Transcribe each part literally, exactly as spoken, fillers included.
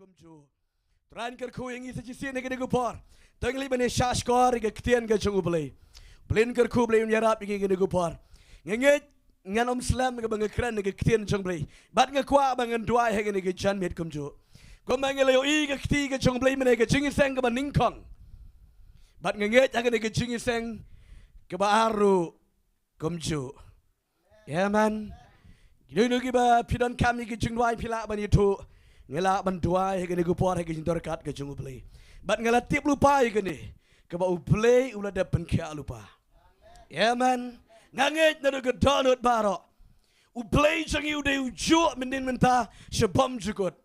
Kumjuh. Trai un kyrkhu ïa ngi sa shisien ha kane ka por. To ngin leit ban ïa shahshkor ïa ka ktien ka jong U Blei. Blei un kyrkhu, Blei un ïarap ïa ngi ha kane ka por. Nga ngeit ngan ym slem kaba nga kren ïa ka ktien jong U Blei. Bad nga kwah ba ngan duwai ha kane ka janmiet kumjuh. Kumba ngi la ïohi ïa ka kti ka jong U Blei mynne, ka jingïaseng kaba nyngkong. Bad nga ngeit ha kane ka jingïaseng kaba ar ruh kumjuh. Amen. Kino kino kiba phi donkam ïa ki jingduwai phi lah ban ïathuh. Ngi lah ban duwai ha kane ka por ha ka jingdorkhas ka jong U Blei. Bad nga la tip lypa ïa kane, kaba U Blei u la dep pynkhiah lypa. Amen. Nga ngeit naduh ka dohnud baroh, U Blei jong ngi u dei u juh mynnin mynta sha bymjukut.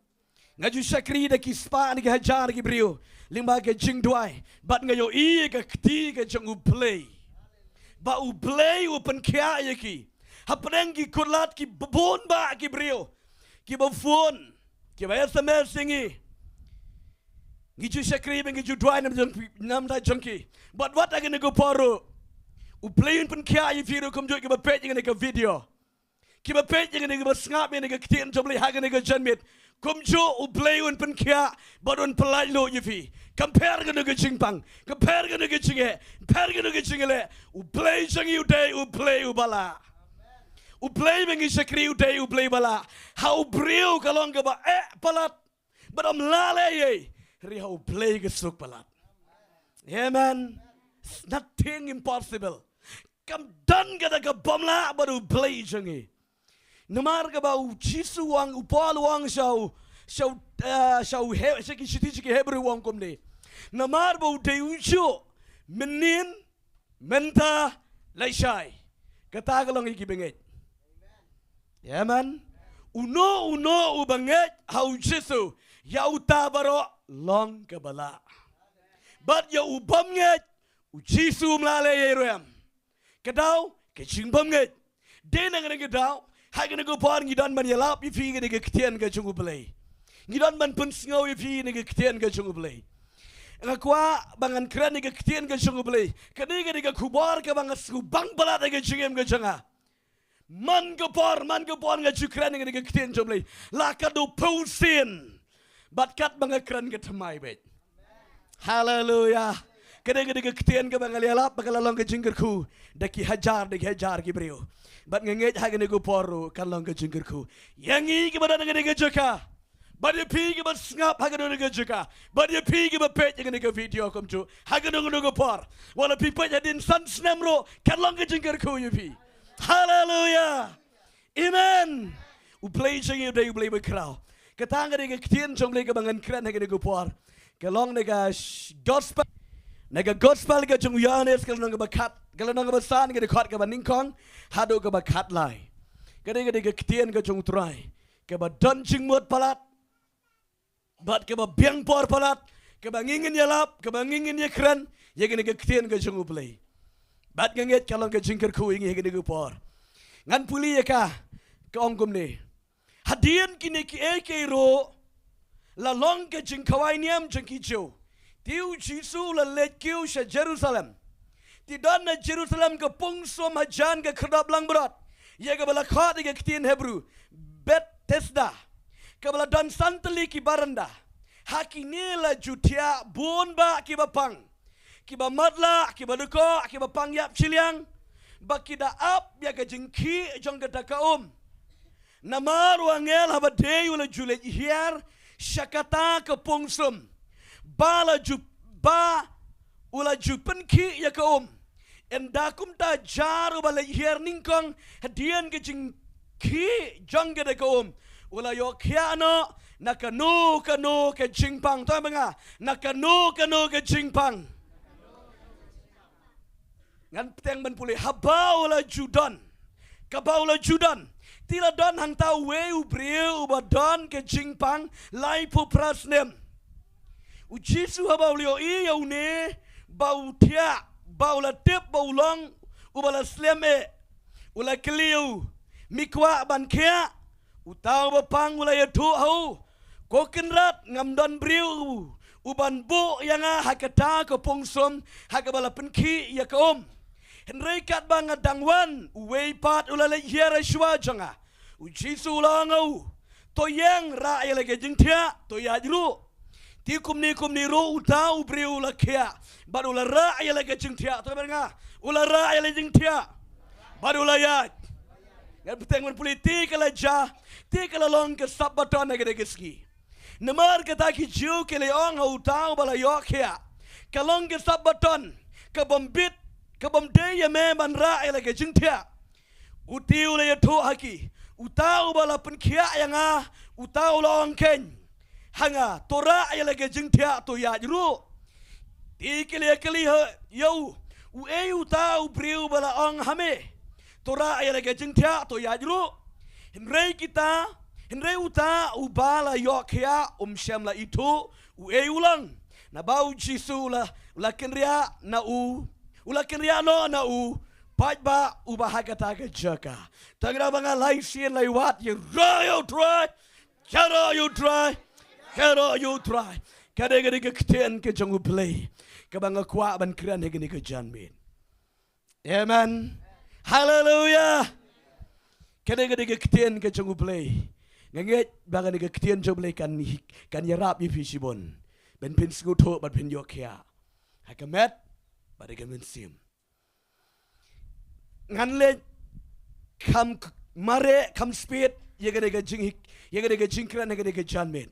Nga ju shakri da ki spah ne ki hajar ki briew lyngba ka jingduwai, bad nga ïohi ïa ka kti ka jong U Blei, ba U Blei u pynkhiah ïa ki. Hapdeng ki kutlad ki bun bah ki briew kiba phone, kiba S M S ïa ngi. Ngi ju shakri bad ngi ju duwai na bynta jong, na bynta jong ki. Bad wat ha kane ka por ruh, U Blei un pynkhiah ïa phi ruh kumjuh, kiba peit ïa kane ka video, kiba peit ïa kane, kiba sngap ïa kane ka ktien jong U Blei ha kane ka janmiet. Kumjuh U Blei un pynkhiah bad un pyllait luid ïa phi. Kam pher kano ka jingpang, kam pher kano ka jingeh, pher kano ka jingeh, U Blei jong ngi u dei U Blei uba lah. U Blei ba ngi shakri u dei U Blei uba lah. Ha u briew ka long kaba eh palat, bad ym lah leh ei ei. Hynrei ha U Blei ka suk palat. Amen. It's nothing impossible. Kam don kata ka bym lah bad U Blei jong ngi. Namar kaba U Jisu u ong, u Paul u ong sha u, sha u, eh, sha u He-, sha ki shithi sha ki Hebru u ong kumne. Namar ba u dei u juh mynnin, mynta, lashai. Kata ka long ïa ki bangeit. Amen. Uno uno uba ngeit ha U Jisu, ïa uta baroh long kaba lah. Bad ïa u bym ngeit, U Jisu um lah leh ei ei ruh em. Ka daw ka jingbymngeit. Dei na kane ka daw, ha kane ka por ngi don ban ïalap ïa phi kane ka ktien ka jong U Blei. Ngi don ban pynsngew ïa phi kane ka ktien ka jong U Blei. Nga kwah ba ngan kren ïa ka ktien ka jong U Blei. Kane ka dei ka khubor kaba nga sngewbang palat ha ka jingim ka jong nga. Man ka por, man ka por nga ju kren ïa kane ka ktien jong U Blei la ka dei phew sien. Bad katba nga kren ka thymmai beit. Haleluya. Kane ka dei ka ktien kaba nga la ïalap ba ka la long ka jingkyrkhu da ki hajar, da ki hajar ki briew. Bad nga ngeit ha kane ka por ruh kan long ka jingkyrkhu ïa ngi kiba don ha kane ka jaka. Bad ïa phi kiba sngap ha kano kano ka jaka. Bad ïa phi kiba peit ïa kane ka video kumjuh ha kano kano ka por. Wat la phi peit hadien san snem ruh, kan long ka jingkyrkhu ïa phi. Haleluya. Amen. U Blei jong ngi u dei U Blei bakhraw. Kata ka dei ka ktien jong U Blei kaba ngan kren ha kane ka por. Ka long na ka sh-, gospel, na ka gospel ka jong u Ïoannis, ka lynnong kaba khat, ka lynnong kaba san, ka dkhot kaba nyngkong haduh kaba khatlai. Ka dei, ka dei ka ktien ka jong U Trai kaba don jingmut palat, bad kaba biang por palat, kaba ngi ngin ïalap, kaba ngi ngin ïakren ïa kane ka ktien ka jong U Blei. Bad nga ngeit ka long ka jingkyrkhu ïa ngi ha kane ka por. Ngan pule ïa ka, ka ong kumne. Hadien kine kiei kiei ruh la long ka jingkhawai niam jong ki Jiw, te U Jisu u la leit kiew sha Jerusalem. Te don ha Jerusalem ka pung sum hajan ka khyrdop langbrot, ïa kaba la khot ha ka ktien Hebru Bethesda, kaba la don san tylli ki baranda. Ha kine la ju thiah bun bah kiba pang, kiba matlah, kiba dkoh, kiba pang ïap shiliang, ba ki da ap ïa ka jingkhih jong kata ka um. Namar u angel haba dei u la ju leit hiar sha kata ka pung sum, ba la ju, ba u la ju pynkhih ïa ka um. Ynda kumta jar uba leit hiar nyngkong hadien ka jingkhih jong kata ka um, u la ïoh khiah noh na kano kano ka jingpang. To ba nga, na kano kano ka jingpang. Ngan bteng ban pule, haba u la ju don, kaba u la ju don. Te la don hangta uwei u briew uba don ka jingpang laiphew phra snem. U Jisu haba u la ïohi ïa une ba u thiah, ba u la tip ba u long uba la slem eh, u la kylli ïa u, me kwah ban khiah? Uta uba pang u la ïathuh ha u, ko Kynrad, ngam don briew uban buh ïa nga ha kata ka pung sum ha kaba la pynkhih ïa ka um. Hynrei katba nga dang wan, uwei pat u la leit hiar ha shuwa jong nga. U Jisu u la ong ha u, To ïeng, rah ïa la ka jingthiah, to ïaid ruh. Te kumne kumne ruh uta u briew u la khiah bad u la rah ïa la ka jingthiah. To bad nga, u la rah ïa la jingthiah bad u la ïaid. Ngan bteng ban pule, te ka la jia, te ka la long ka Sabbaton ha kata ka sngi. Namar kata ki Jiw ki la ong ha uta uba la ïoh khiah, ka long ka Sabbaton, ka bym bit, ka bym dei ïa me ban rah ïa la ka jingthiah. Uta u la ïathuh ha ki, uta uba la pynkhiah ïa nga, uta u la ong kein ha nga, to rah ïa la ka jingthiah, to ïaid ruh. Te ki la ïakylli ha ïa u, uei uta u briew ba la ong ha me, to rah ïa la ka jingthiah, to ïaid ruh? Hynrei kita, hynrei uta uba la ïoh khiah um shym la ithuh uei u long. Naba U Jisu u la, u la kynriah na u, u la kynriah noh na u paidbah uba ha kata ka jaka. Tang da ba nga lai sien lai wat, ïaroh ïa U Trai, ïaroh ïa U Trai, ïaroh ïa U Trai. Ka dei, ka dei ka ktien ka jong U Blei kaba nga kwah ban kren ha kane ka janmiet. Amen. Haleluia. Ka dei, ka dei ka ktien ka jong U Blei. Nga ngeit ba kane ka ktien jong U Blei kan hi-, kan ïarap ïa phi shibun ban phin sngewthuh bad phin ïoh khiah ha ka met bad ha ka mynsiem. Ngan leit kham k-, mareh kham speed ïa kane ka jing-, ïa kane ka jingkren ha kane ka janmiet.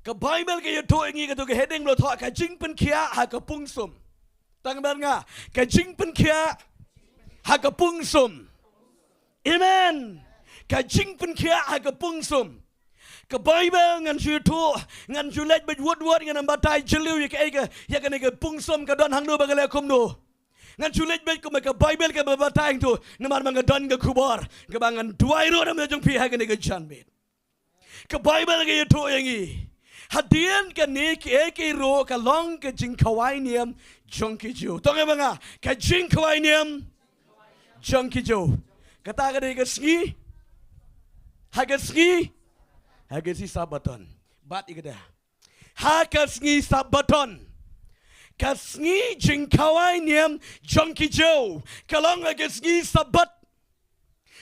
Ka Baibl ka ïathuh ïa ngi, kato ka heading ba la thoh, ka jingpynkhiah ha ka pungsum. Tang bad nga, ka jingpynkhiah ha ka pungsum. Amen. Ka jingpynkhiah ha ka pungsum. Ka Baibl ngan shu ïathuh, ngan shu leit beit wut wut, ngan ym batai jylliew ïa kaei ka, ïa kane ka pungsum ka don hangno bad ka leh kumno. Ngan shu leit beit kum ka Baibl kaba batai hangto, namar ba nga don ka khubor kaba ngan duwai ruh na bynta jong phi ha kane ka janmiet. Ka Baibl ka ïathuh ïa ngi, hadien kane kiei kiei ruh ka long ka jingkhawai niam jong ki Jiw. To ngeit bad nga, ka jingkhawai niam jong ki Jiw. Kata ka dei ka sngi, ha ka sngi, ha ka sngi Sabbaton. Bad ïa kata, ha ka sngi Sabbaton, ka sngi jingkhawai niam jong ki Jiw ka long ha ka sngi Sabbat.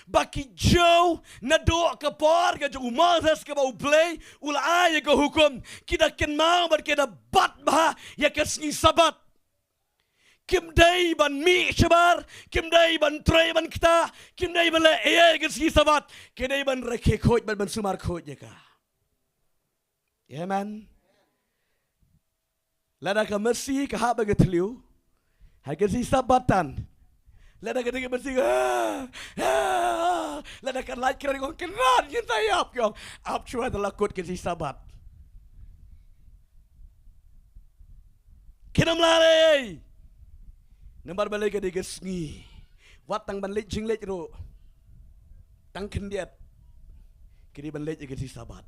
Ba ki Jiw naduh ka por ka jong u Moses kaba U Blei u la ai ïa ka hukum, ki da kynmaw bad ki da bat bha ïa ka sngi Sabbat. Kim dei ban mih shabar, kim dei ban trei ban ktah, kim dei ban leh ei ei ha ka sngi Sabbat. Ki dei ban rakhe khuid bad ban sumar khuid ïa ka. Amen. Lada ka masi ka hap ha ka thliew ha ka sngi Sabbat, tan lada ka dei ka masi, ah, ah, lada ka lait kren kong, kynran ngin sa ïap, kong, ap shuwa, te la kut ka sngi Sabbat. Kin ym lah lei ei. Namar balei? Ka dei ka sngi. Wat tang ban leit jingleit ruh, tang khyndiat, ki dei ban leit ha ka sngi Sabbat.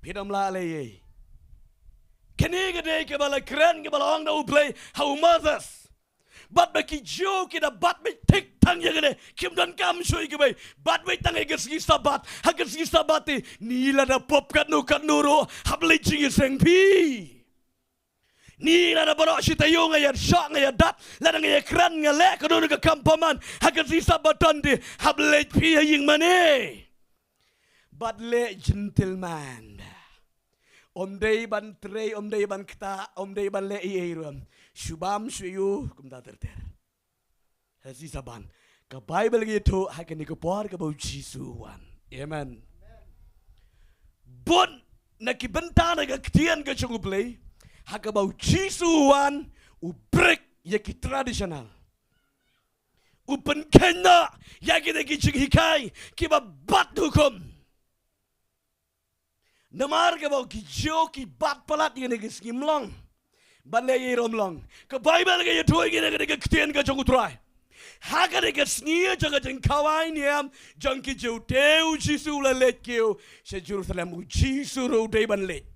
Phin ym lah lei ei. Kane ka dei kaba la kren, kaba la ong da U Blei ha u Moses. Bad ba ki Jiw ki da bat beit thik tang ïa kane, kim donkam shuh ïa kiwei. Bat beit tang ha ka sngi Sabbat. Ha ka sngi Sabbat te, ni lada pop katno katno ruh, hap leit jingïaseng phi. Ni lada baroh shi taïew nga ïa shoh, nga ïa dat, lada nga ïa kren, nga leh kano kano ka kam bymman ha ka sngi Sabbaton te, hap leit phi ha ïing mane. Bad leh gentleman. Ym dei ban trei, ym dei ban ktah, ym dei ban leh ei ei ruh. Shu bam shu ïoh kumta ter ter. Ha ka sngi Sabbat. Ka Baibl ka ïathuh ha kane ka por kaba u Jisu u wan. Amen. Bun na ki bynta na ka ktien ka jong U Blei, ha kaba u Jisu u wan, u break ïa ki traditional, u pynkheiñ noh ïa kine ki jinghikai kiba bat hukum. Namar kaba ki Jiw ki bat palat ïa kane ka sngi, ym long ban leh ei ei ruh, ym long. Ka Baibl ka ïathuh ïa ngi na kane ka ktien ka jong U Trai, ha kane ka sngi jong ka jingkhawai niam jong ki Jiw te u Jisu u la leit kiew sha Jerusalem. U Jisu ruh u dei ban leit.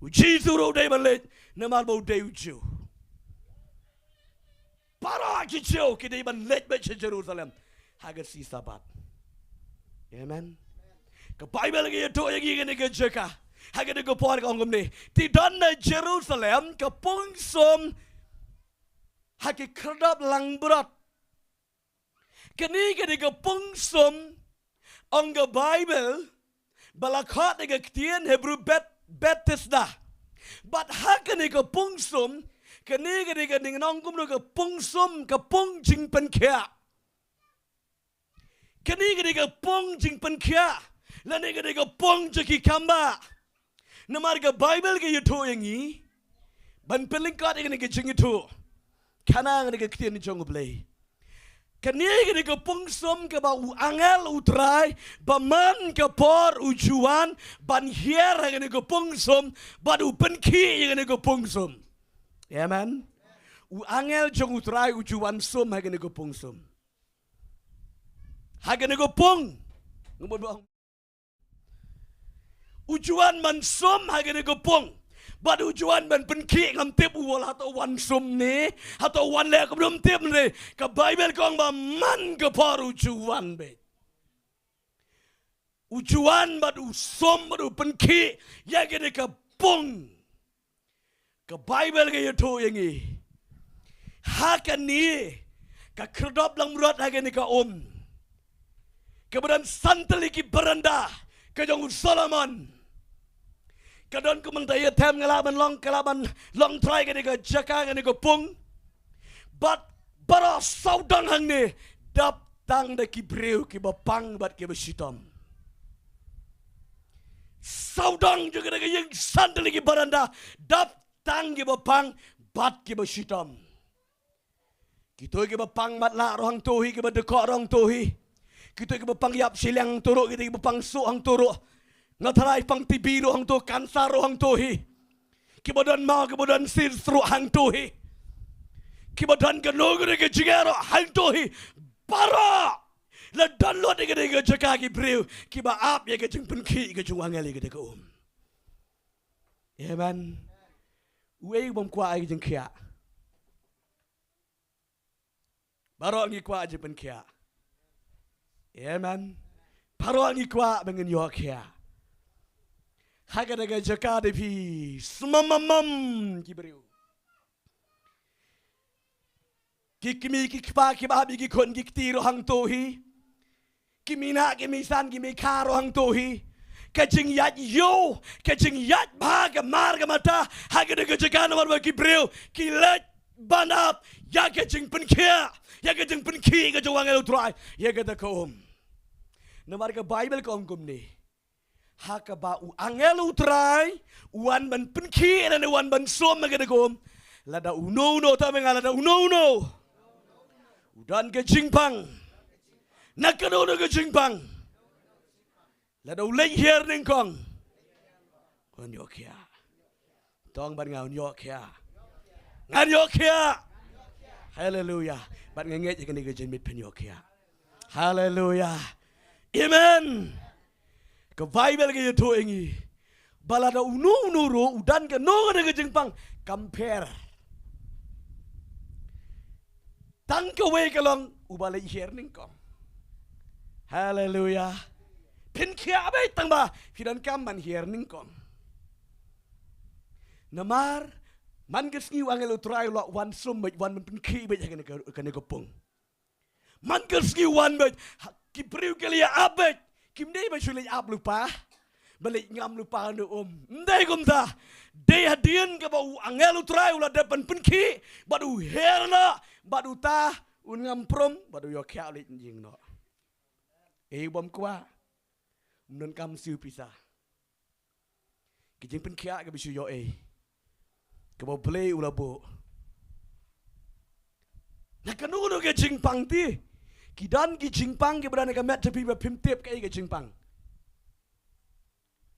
U Jisu ruh u dei ban leit namar ba u dei u Jiw. Baroh ki Jiw ki dei ban leit beit sha Jerusalem ha ka sngi Sabbat. Amen. Ka Baibl ka ïathuh ïa ngi kane ka jaka, ha kane ka por ka ong kumne: Te don na Jerusalem ka pungsum ha ki khyrdop langbrot, Kane ka dei ka pung sum, ong ka Baibl, ba la khot da ka ktien Hebru bet, Bethesda. Bad ha kane ka pung sum, kane ka dei ka ding nong kumno ka pung sum, ka pung jingpynkhiah. Kane ka dei ka pung jingpynkhiah, lane ka dei ka pung jong ki kambah. Namar ka Baibl ka ïathuh ïa ngi, ban pynlyngkot ïa kane ka jingïathuh, khana nga da ka ktien jong U Blei. Kane ka dei ka pung sum kaba u angel U Trai, ba man ka por u ju wan ban hiar ha kane ka pung sum, bad u pynkhih ïa kane ka pung sum. Amen. U angel jong U Trai u ju wan sum ha kane ka pung sum. Ha kane ka pung. Nga mut ba ong. U ju wan man sum ha kane ka pung. Bad u ju wan ban pynkhih, ngam tip u la hato wan sum ne, hato wan leh kumno, ngam tip ne. Ka Baibl ka ong ba man ka por u ju wan beit. U ju wan bad u sum bad u pynkhih ïa kane ka pung. Ka Baibl ka ïathuh ïa ngi, ha kane ka khyrdop langbrot ha kane ka um, kaba don san tylli ki baranda ka jong u Solomon. Ka don kum mynta ïa them nga lah ban long, ka lah ban long trai kane ka jaka, kane ka pung. Bad baroh sawdong hangne dap tang da ki briew kiba pang bad kiba shitom. Sawdong jong kane ka ïing san tylli ki baranda dap tang kiba pang bad kiba shitom. Kito kiba pang matlah ruh hangto hi, kiba dkoh ruh hangto hi. Kito kiba pang ïap shiliang hangto ruh, kito kiba pang suh hangto ruh. Nga tharai pang T B ruh hangto, cancer ruh hangto hi. Kiba don maw, kiba don cyst ruh hangto hi. Kiba don kano kano ka jingeh ruh hangto hi. Baroh la don lut ïa kane ka jaka, ki briew kiba ap ïa ka jingpynkhih ka jong u angel ïa kane ka um. Amen. Uei u bym kwah ïa ka jingkhiah? Baroh ngi kwah jingpynkhiah. Amen. Baroh ngi kwah ba ngin ïoh khiah. Ha kane ka jaka de phi, smamamam ki briew. Ki kmie ki kpa kiba ap ïa ki khun ki kti ruh hangto hi. Ki mei nah, ki mei san, ki mei kha ruh hangto hi. Ka jingïaid ïew, ka jingïaid bha, ka mar ka mata ha kane ka jaka namar ba ki briew ki leit ban ap ïa ka jingpynkhiah, ïa ka jingpynkhih ka jong u angel u Trai ïa kata ka um. Namar ka Baibl ka ong kumne, ha kaba u angel u Trai u wan ban pynkhih lane u wan ban sum ha kata ka um, lada uno uno, tang ma nga, lada uno uno u don ka jingpang na kano kano ka jingpang, lada u leit hiar nyngkong, un ïoh khiah. Tong bad nga, un ïoh khiah. Ngan ïoh khiah. Haleluia. Bad nga ngeit ïa kane ka jingmut phin ïoh khiah. Haleluia. Amen. Ka Baibl ka ïathuh ïa ngi ba lada uno uno ruh u don kano kano ka jingpang, kam pher. Tang kawei ka long uba leit hiar nyngkong. Haleluia. Phin khiah beit tang ba phi donkam ban hiar nyngkong. Namar man ka sngi u angel u Trai u la wan sum beit, wan ban pynkhih beit ha kane ka, kane ka pung. Man ka sngi u wan beit, ha, ki briew ki la ïa ap beit. Kim dei ba shu leit ap lypa, ba leit ngam lypa na um. Ym dei kumta. Dei hadien kaba u angel u Trai u la dep ban pynkhih bad u hiar noh, bad uta un ngam prum bad u ïoh khiah u leit ïing noh. Ei u bym kwah? Ym donkam siew pisa. Ka jingpynkhiah kaba shu ïoh ei, kaba U Blei u la buh. Na kano kano ka jingpang te, ki don ki jingpang kiba don ha ka met jong phi ba phim tip kaei ka jingpang.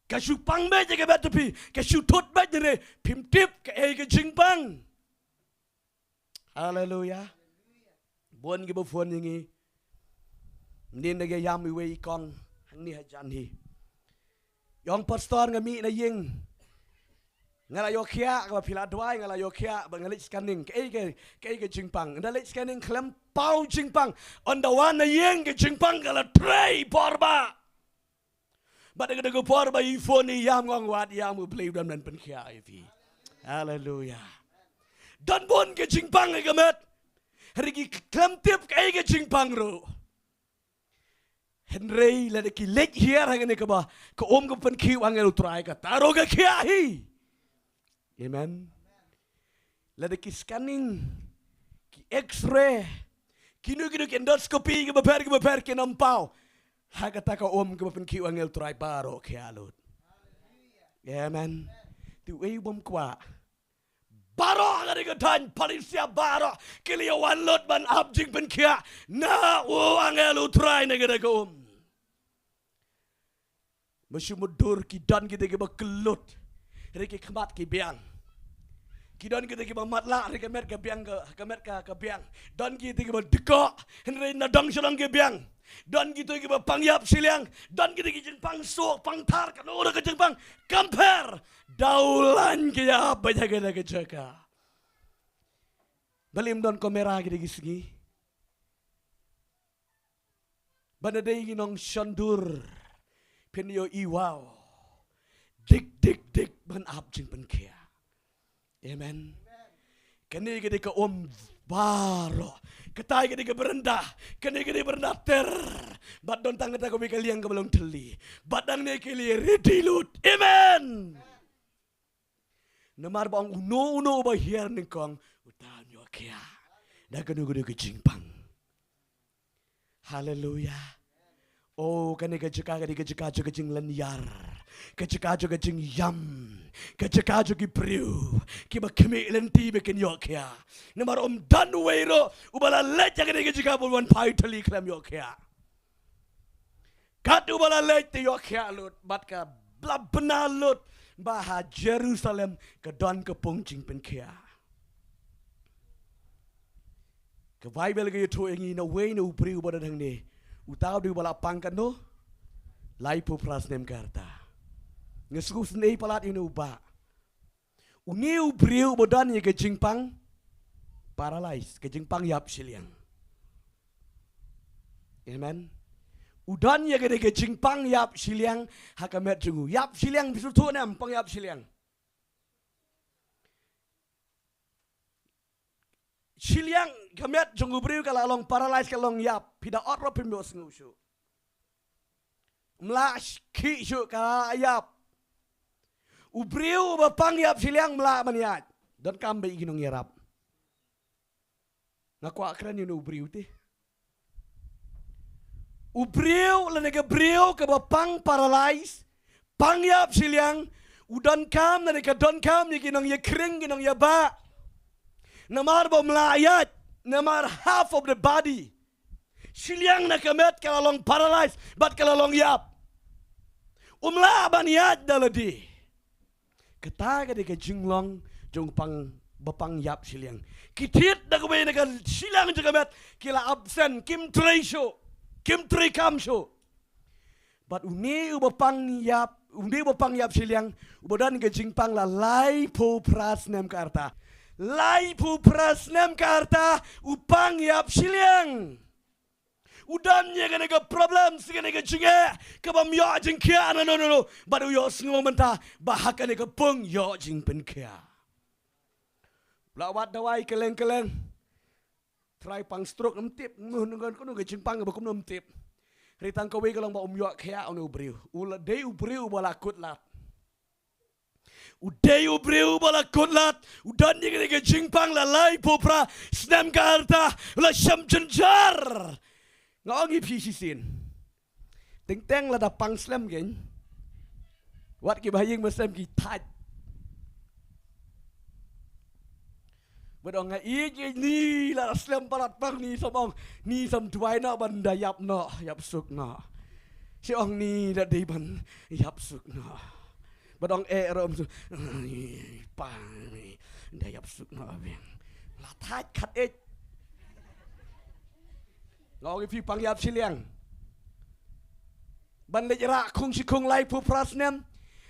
Ka shu pang beit ha ka met jong phi, ka shu thut beit ne, phim tip kaei ka jingpang. Haleluia. Bun kiba phone ïa ngi. Mynnin da ka ïam iwei i kong hangne hajan hi. Ïong pastor, nga mih na ïing. Nga la ïoh khiah, kaba phi la duwai, nga la ïoh khiah, bad nga leit scanning. Kaei ka, kaei ka jingpang? Ynda leit scanning khlem paw jingpang. Ynda wan na ïing ka jingpang ka la trei por ba. Bad da ka por ba i phone i ïam, nga ong wat ïam, U Blei u dang pynkhiah ïa phi. Haleluia. Don bun ka jingpang ha ka met. Hynrei ki khlem tip kaei ka jingpang ruh. Hynrei lada ki leit hiar hangne kaba, ka um kaba pynkhih u angel u Trai kata ruh ka khiah hi. Amen. Lada ki scanning, ki X-ray, kino kino ki endoscopy kiba pher kiba pher kin ym paw ha kata ka um kaba pynkhih u angel u Trai baroh khiah lut. Amen. Te uei u bym kwah? Baroh ha kane ka thaiñ Philistia baroh ki la ïa wan lut ban ap jingpynkhiah na u angel u Trai na kata ka um. Ba shu mutdur ki don kita kiba kyllut, hynrei ki khmat ki biang. Ki don kita kiba matlah, hynrei ka met ka biang, ka, ka met ka, ka biang. Don kita kiba dkoh, hynrei na dong sha dong ki biang. Don kita kiba pang ïap shiliang, don kita ki jingpang suk pang thar, kano ruh ka jingpang kam pher. Dawlaiñ ki ïap beit ha kata ka jaka. Balei ym don kamera kita ki sngi? Ba na dei ki nongshondur phin ïohi, wow. Dik dik dik ban ap jingpynkhiah. Amen. Kane ka dei ka um baroh. Kata ka dei ka byrnda. Kane ka dei byrnda ter. Bad don tang kata kawei ka liang kaba long thylli. Bad nangne ki la ready lut. Amen. Namar ba ong uno uno uba hiar nyngkong uta un ïoh khiah da kano kano ka jingpang. Haleluya. Oh, kane ka jaka, kane ka jaka jong ka jinglynñiar, ka jaka jong ka jingïam, ka jaka jong ki briew kiba khmih lynti ba kin ïoh khiah. Namar ym don uwei ruh uba la leit ïa kane ka jaka ba un wan phai thylli khlem ïoh khiah. Kat uba la leit te ïoh khiah lut, bad ka la bna lut ba ha Jerusalem ka don ka pung jingpynkhiah. Ka Baibl ka ïathuh ïa ngi na uwei na u briew uba don hangne, uta u dei uba la pang katno? Laiphew phra snem ka rta. Nga sngewsynei palat ïa une u bah. Une u briew uba don ïa ka jingpang paralyze, ka jingpang ïap shiliang. Amen. U don ïa kane ka jingpang ïap shiliang ha ka met jong u. Ïap shiliang, phi sngewthuh ne em, pang ïap shiliang. Shiliang, ka met jong u briew ka la long paralyze, ka long ïap. Phi da ot ruh phim ïohsngew shuh. Ym lah khih shuh, ka ïap. U briew uba pang ïap shiliang ym lah ban ïaid. Donkam beit ki nongïarap. Nga kwah kren ïa une u briew te. U briew lane ka briew kaba pang paralyze, pang ïap shiliang, u donkam lane ka donkam ïa ki nongïakhring, ki nongïabah. Namar ba um lah ïaid, namar half of the body. Shiliang na ka met ka la long paralyze, bad ka la long ïap. Um lah ban ïaid da lade. Kata ka dei ka jinglong jong pang, ba pang ïap shiliang. Ki thied da kawei na ka shiliang jong ka met, ki la absent, kim trei shuh, kim trei kam shuh. Bad une uba pang ïap, une uba pang ïap shiliang, uba don ka jingpang la laiphew phra snem ka rta. Laiphew phra snem ka rta, u pang ïap shiliang. U don ïa kane ka problem, ïa kane ka jingeh, kaba ym ïoh jingkhiah, no, no, no, no. Bad u ïohsngew mynta ba ha kane ka pung ïoh jingpynkhiah. La wad dawai kylleng kylleng. Trai pang stroke ym tip, ngan ngan kano ka jingpang ba kumno ym tip. Hynrei tang kawei ka long ba um ïoh khiah une u briew. U la dei u briew uba la kut lad. U dei u briew uba la kut lad, u don ïa kane ka jingpang la laiphew phra snem ka rta, u la shem jynjar. Nga ong ïa phi shisien. Teng teng lada pang slem kein. Wat kiba ha ïing ba slem ki thait. Bad ong nga ïeit ïeit ni la slem palat pang ni, sam ong ni, sam duwai noh ban da ïap noh, ïap suk noh. Shi ong ni da dei ban ïap suk noh. Bad ong eh rom su. Pang ni da ïap suk noh biang. La thait khat eh. Nga ong ïa phi pang ïap shiliang. Ban leit rah khung shi khung laiphew phra snem.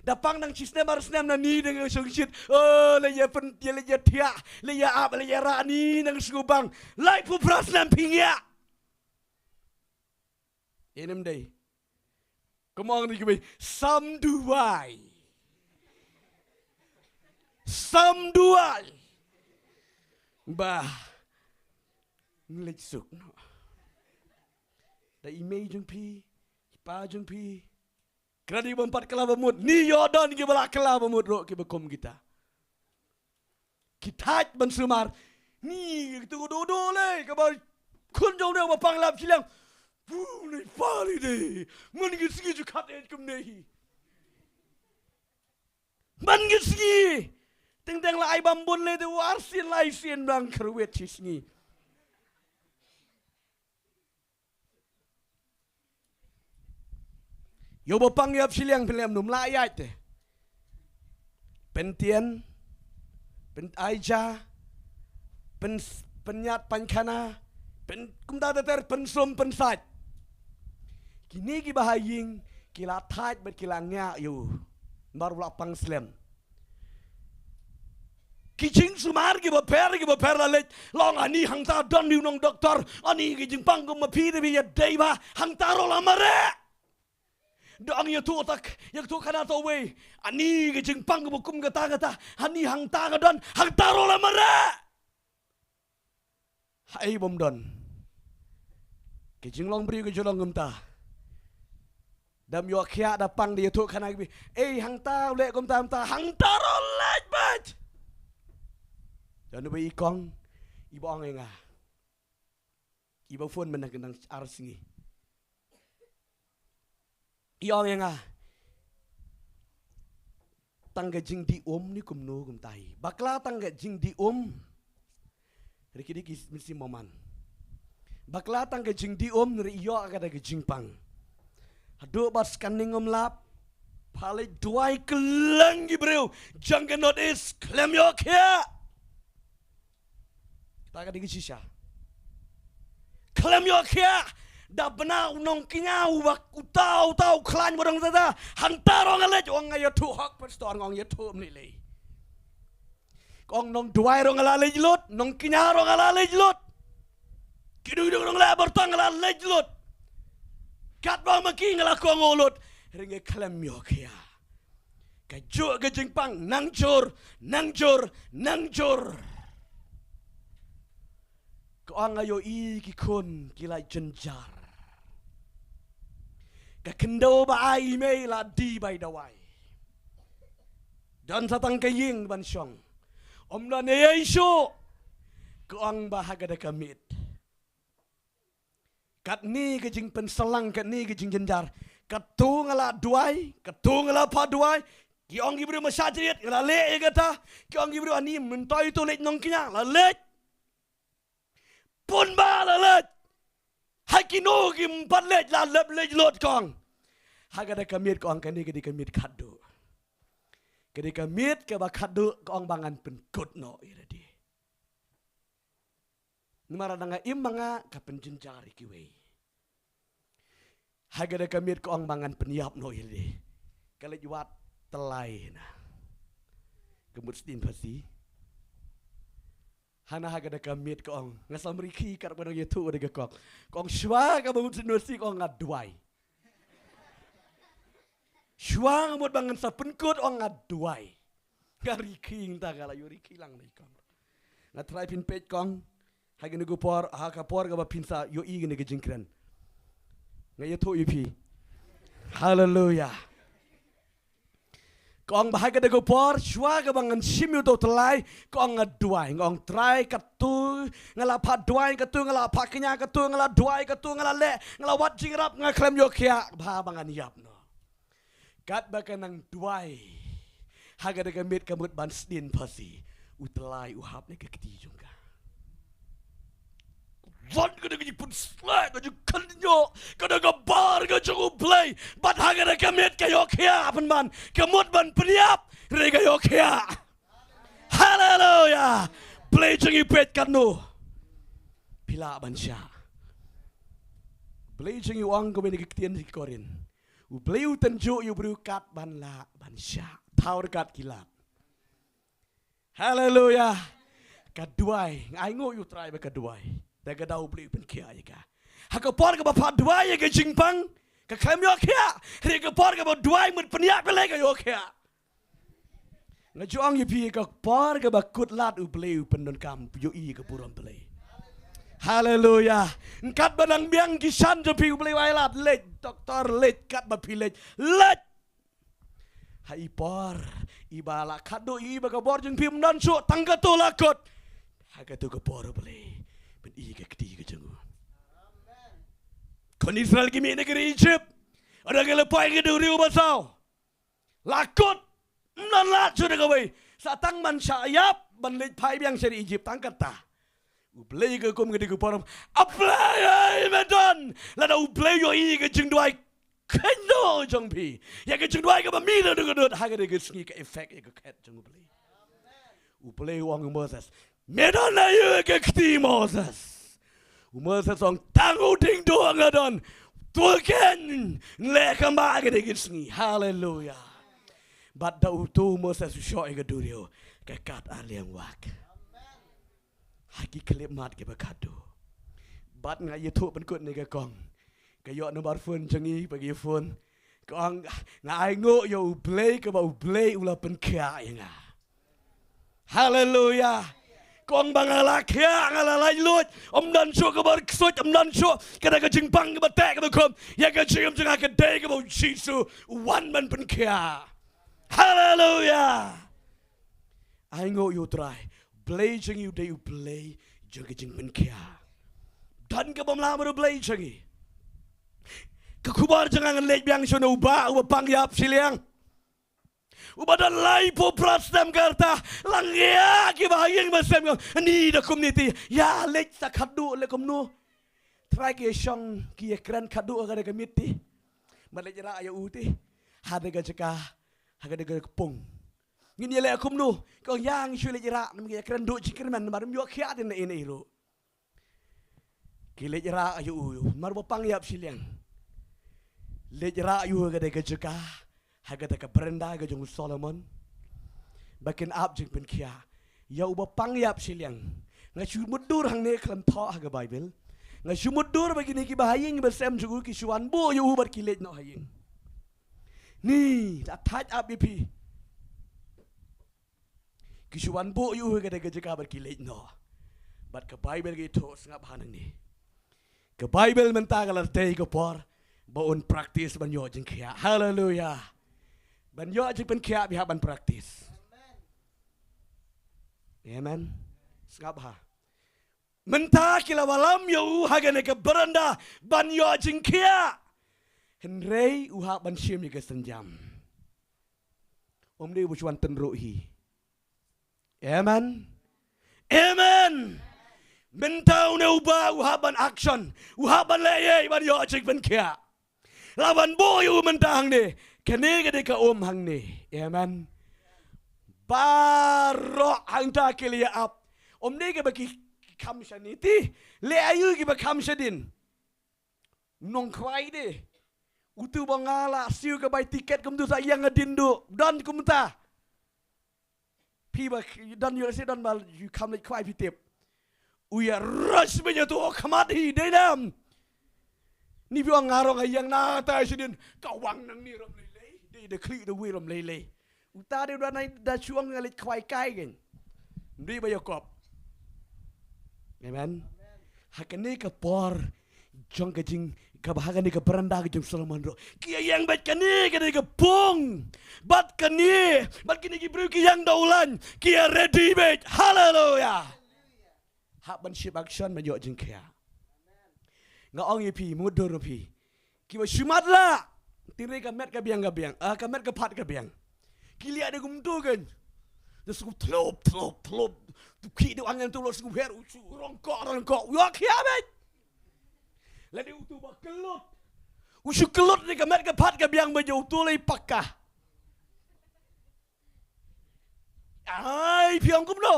Da pang nang shi snem ar snem na ni dang shong shit. Oh, leit ïa pyn, ïa leit ïa thiah, leit ïa ap, leit ïa rah ni nang sngewbang. Laiphew phra snem phi ngiah. Ïa nem dei. Kumno ngi kibai sam duwai. Sam duwai. Ba. Ngi leit suk noh. Da i mei jong phi, Pa jong phi. Kren ïa ki bym pat kylla ba mut. Ni ïoh don kiba la kylla ba mut ruh kiba kum kita. Ki thait ban sumar. Ni kitu do do le kaba khun jong u ba pang lap shiliang. Bu ni pali de. Man ki sngi ju khat eh kumne hi. Man ki sngi. Teng teng la ai bam bun le de war sien lai sien bang kyrwet shi sngi. Ïoh ba pang ïap shiliang pynlem num la ïaid te. Pyntien, pyn aija, pyn pynïat pynkhana, pyn kumta ter ter pynsum pynsait. Kine kiba ha ïing ki la thait bad ki la ngiah ïa u. Namar u la pang slem. Ki jingsumar kiba pher kiba pher la leit long ani hangta don ïa u nong doktor ani ki jingpang kum ma phi de bi ïa dei ba hangta ruh la mareh. Dang ïathuh tak ïathuh khana to wei ani ki jingpang kum kata kata ani hangta ka don hangta ruh la mareh. Haei bym don. Ki jinglong briew ki jinglong kumta. Dam ïoh khiah da pang da ïathuh khana ki bi. Ei hangta u leh kumta kumta hangta ruh leh bad. Don ba i kong i ba ong ïa nga. I ba phone mynta ka dang ar sngi. I ong ïa nga. Tang ka jingdih um ni kumno kumta hi. Bakla tang ka jingdih um. Riki diki misi moman. Bakla tang ka jingdih um ri ïoh ka da ka jingpang. Haduh ba scanning um lap. Phalei duwai kylleng ki briew. Jang ka not is khlem ïoh khiah. Kita ka dei ka shisha. Khlem ïoh khiah. Da bna u nongkñia u bak uta uta u khlaiñ ba dang tata. Hangta ruh nga leit ong nga ïathuh hok pastor nga ong ïathuh mni lei. Kong nongduwai ruh nga la leit lut, nongkñia ruh nga la leit lut. Ki dui dui ruh nga la bartang nga la leit lut. Katba ma ki nga la kong lut. Ring khlem ïoh khiah. Ka juh ka jingpang nang jur nang jur nang jur. Ka ong nga ïohi ki khun ki la jynjar. Ka khyndew ba ai i mei la die bai dawai. Don sa tang ka ïing ban shong. Ym don ei ei shuh. Ka ong ba ha ka da ka miet. Katni ka jingpynsalang katni ka jingjynjar. Katu nga la duwai katu nga la phah duwai. Ki ong ki briew ma shah jriet nga la leh ïa kata. Ki ong ki briew ani myntoi tu leit nongkñia la leit. Pun ba la leit. Ha kino kim pat leit la lep leit lut kong. Ha ka da ka miet kong kane ka dei ka miet khatduh. Ka dei ka miet kaba khatduh kong ba ngan pynkut noh ïa lade. Namar da nga im ma nga ka pynjynjar ïa kiwei. Ha ka da ka miet ka ong ba ngan pynïap noh ïa lade. Ka leit wad tylli na. Ka mut sdien phasi. Hana ha ka da ka miet ka ong nga samri ki kar ba nang ïathuh da ka kong. Ka ong shuwa ka ba mut sdien phasi ka ong nga duwai. Shuwa nga mut ba ngan sa pynkut ong nga duwai. Nga ri khing ta ka la ïoh ri khing lang dei kong. Nga trai phin peit kong. Ha kane ka por ha ka por kaba phin sa ïohi kane ka jingkren. Nga ïathuh ïa phi. Haleluya. Kong ba ha kane ka por shuwa kaba ngan shim ïa uto u tyllai. Kong nga duwai nga ong trai katu nga la phah duwai katu nga la phah kñia katu nga la duwai katu nga la leh nga la wad jingïarap nga khlem ïoh khiah ba ba ngan ïap noh. Katba ka nang duwai ha ka da ka miet ka mut ban sdien phasi u tyllai u hap na ka kti jong ka. Wat ka da ka jingpynsleh ka jingkynñiuh ka da ka bar ka jong U Blei bad ha ka da ka miet ka ïoh khiah pynban ka mut ban pynïap re ka ïoh khiah. Haleluya. Blei jong i peit katno phi lah ban shah. Blei jong i u ong ka mene ka ktien ki Korin. U Blei u tynjuh ïa u briew kat ban lah ban shah. Thaw ryngkat ki lad. Haleluya. Ka duwai nga ai nguh ïa u Trai ba ka duwai. Da ka daw u Blei u pynkhiah ïa ka. Ha ka por kaba phah duwai ïa ka jingpang ka khlem ïoh khiah. Hynrei ka por kaba duwai mut pynïap ïa lei ka ïoh khiah. Nga ju ong ïa phi ka por kaba kut lad u Blei u pyndonkam ïohi ka burom Blei. Haleluya. Katba nang biang ki shan jong phi, U Blei u ai lad, leit doktor, leit katba phi leit, leit. Ha i por iba la khadduh ïa i ba ka bor jong phi ym don shuh, tang katto la kut. Ha katto ka por U Blei phin ïohi ka kti ka jong u. Khun Israel ki mih na ka ri Ijipt, haba ki la poi ha ka duriaw basaw, la kut, ym don lad shuh da kawei. Sa tang ban shah ïap ban leit phai biang sha ri Ijipt, tang kata. U Blei ka kum ka dei ka por. A Blei ei, me don. Lada U Blei u ïohi ka jingduwai khyndiat jong phi, ïa ka jingduwai kaba mih na ka dohnud, ha ka dei ka sngi ka effect ïa ka khet jong U Blei. U Blei u ong u Moses, me don aïu ïa ka kti, Moses? U Moses u ong, tang u diengduh nga don. To ken leh kumba ka dei ka sngi. Haleluya. Bad da uto u Moses u shoh ïa ka duriaw, ka kat ar liang wak ha ki khyllipmat kiba khadduh. Bad nga ïathuh pynkut ne ka kong, ka ïoh number phone jong ngi, ba ki phone. Ka ong, nga ai nguh ïa U Blei kaba U Blei u la pynkhiah ïa nga. Haleluya. Ka ong ba nga la khiah, nga la laitluid, ym don shuh kaba ksuid, ym don shuh kata ka jingpang kaba teh kaba khum ïa ka jingim jong nga, ka dei kaba U Jisu u wan ban pynkhiah. Haleluya. Ai nguh ïa U Trai. Blei jong ngi u dei U Blei jong ka jingpynkhiah. Don kaba ym lah bad U Blei jong ngi. Ka khubor jong nga, ngan leit biang sha uno u bah uba pang ïap shiliang, uba don laiphew phra snem ka rta. La ngiah kiba ha ïing ba sem, ka ong, ni da kumne te, ïa leit sa khadduh leh kumno? Trai ki ïa shong, ki ïa kren khadduh ha kata ka miet te. Bad leit rah ïa u te ha kata ka jaka, ha kata ka pung. Ngin ïa leh kumno? Ka ong, ïa ngi shu leit rah, ngin ïa kren duh jingkyrmen, namar ym ïoh khiah te na ei na ei ruh. Ki leit rah ïa u, namar ba pang ïap shiliang. Leit rah ïa u ha kata ka jaka, ha kata ka veranda ka jong u Solomon, ba kin ap jingpynkhiah ïa uba pang ïap shiliang. Nga shu mutdur hangne, khlem thoh ha ka Baibl. Nga shu mutdur ba kine kiba ha ïing ba sem jong u ki shu wan buh ïa u bad ki leit noh ha ïing. Ni, la thait ap ïa phi. Ki shu wan buh ïa u ha kata ka jaka bad ki leit noh. Bad ka Baibl ka ïathuh, sngap hangne. Ka Baibl mynta ka la tei ka por ba un practice ban ïoh jingkhiah. Haleluya. Ban ïoh jingpynkhiah phi hap ban practice. Amen. Sngap ha. Mynta ki la wallam ïa u ha kane ka veranda ban ïoh jingkhiah. Hynrei u hap ban shim ïa ka sienjam. Ym dei ba u shu wan tynruh hi. Amen. Amen. Mynta une u bah u hap ban action. U hap ban leh ei ei ban ïoh jingpynkhiah. La wan buh ïa u mynta hangne. Kane ka dei ka um hangne. Amen. Baroh hangta ki la ïa ap. Ym dei kiba ki kham shane te. Leh aïu kiba kham shadien? Nongkhwai de. Uto ba nga la siew ka bai tiket kumto sa ïeng hadien duh. Don kumta. Phi ba don ïoh lehse don ba u kham leit khwai phi tip. U ïa rush beit ïa uto ha khmat hi, dei ne em? Ni phi ong nga ruh nga ïeng na tai shadien, ka wang nangne ruh ym lei lei. Dei da khlieh da wei ruh ym lei lei. Uta dei u da nai da shu ong nga leit khwai kai kein. Ym dei ba ïa kop. Amen. Ha kane ka por jong ka jing, kaba ha kane ka veranda ka jong Solomon ruh ki ïa ïeng beit, kane ka dei ka pung. Bad kane, bad kine ki briew ki ïeng da u lain, ki ïa ready beit. Haleluya. Hap ban shim action ban ïoh jingkhiah. Nga ong ïa phi, mutdur ïa phi. Kiba shu matlah. Tynrai ka met ka biang ka biang. Ah, ka met ka phad ka biang. Ki liah da kumto kein. Da shu thlop, thlop, thlop. Tu ki da angin tu lo shu her, u shu rongkok, rongkok. Ïoh khiah beit. Lada uto ba kyllut. U shu kyllut da ka met ka phad ka biang ba ïa uto lei pakka. Ai, phi ong kumno?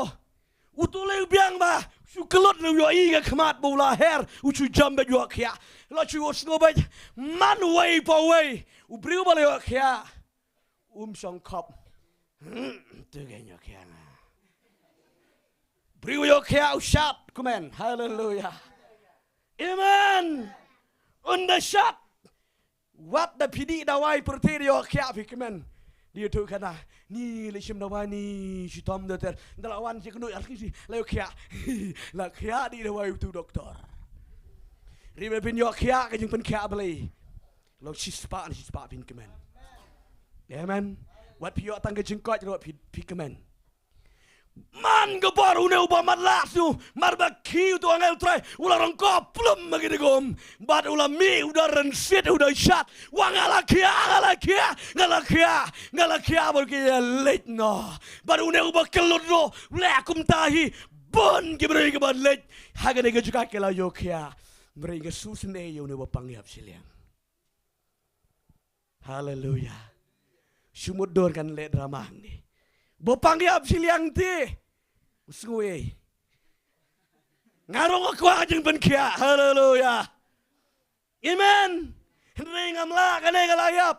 Uto lei u biang ba u shu kyllut, lada u ïohi ka khmat ba u la her, u shu jam beit ïoh khiah. La shu ïohsngew beit man wei pa wei. U briew ba la ïoh khiah um shong khop. Hmm, to kein ïoh khiah nga. Briew ïoh khiah u shad kumne. Haleluya. Amen. Un da shad. Wat da phi dih dawai pyrthei da ïoh khiah phi kumne. Dei ïathuh khana, ni leit shim dawai ni shitom da ter. Nda la wan shi kynduh ar ki shi la ïoh khiah. La khiah dei dawai utu doktor. Ri ba phin ïoh khiah ka jingpynkhiah Blei. Long shispah ni shispah phin kmen. Amen. Wat phi ïoh tang ka jingkoit ruh phi, phi kmen. Man ka bor une uba matlah shu, mar ba ki utu angel Trai u la rong ko plum ma ki degum. Bad u la mih u da rynsied u da shat. Wa nga la khiah, nga la khiah, nga la khiah, nga la khiah bad ki ïa leit noh. Bad une uba kyllut ruh u leh kumta hi. Bun ki briew kiba leit ha kane ka jaka ki la ïoh khiah. Briew ka shu sngewsynei ïa une uba pang ïap shiliang. Haleluya. Shu mutdur kan leh drama hangne. Ba pang ïap shiliang te u sngewsynei. Nga rong kwah jingpynkhiah. Haleluya. Amen. Hynrei ngam lah kane ka la ïap.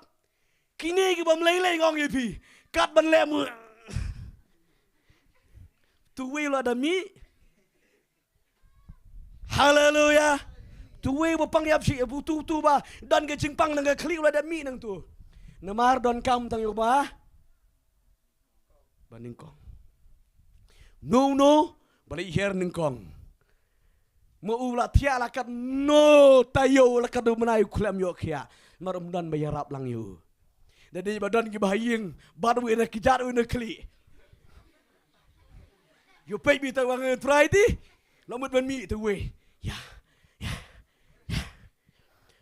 Kine ki bym lei lei ngong ïa phi. Kat ban leh mu. Tu wei la da mih. Haleluya. Tu wei ba pang ïap shi, bu tu tu ba don ka jingpang nang ka khlieh u la da mih nang tu. Namar don kam tang ïa u ba ba nyngkong. No no ba leit hiar nyngkong. Ma u la thiah la kat no taïew la kat u bnai u khlem ïoh khiah. Mar um don ba ïarap lang ïa u. Da dei ba don kiba ha ïing bad u ïa na kjat u ïa na khlieh. Ïoh peit beit ta wang Trai ti. La mut ban mih ta wei. Ïa. Ïa. Ïa.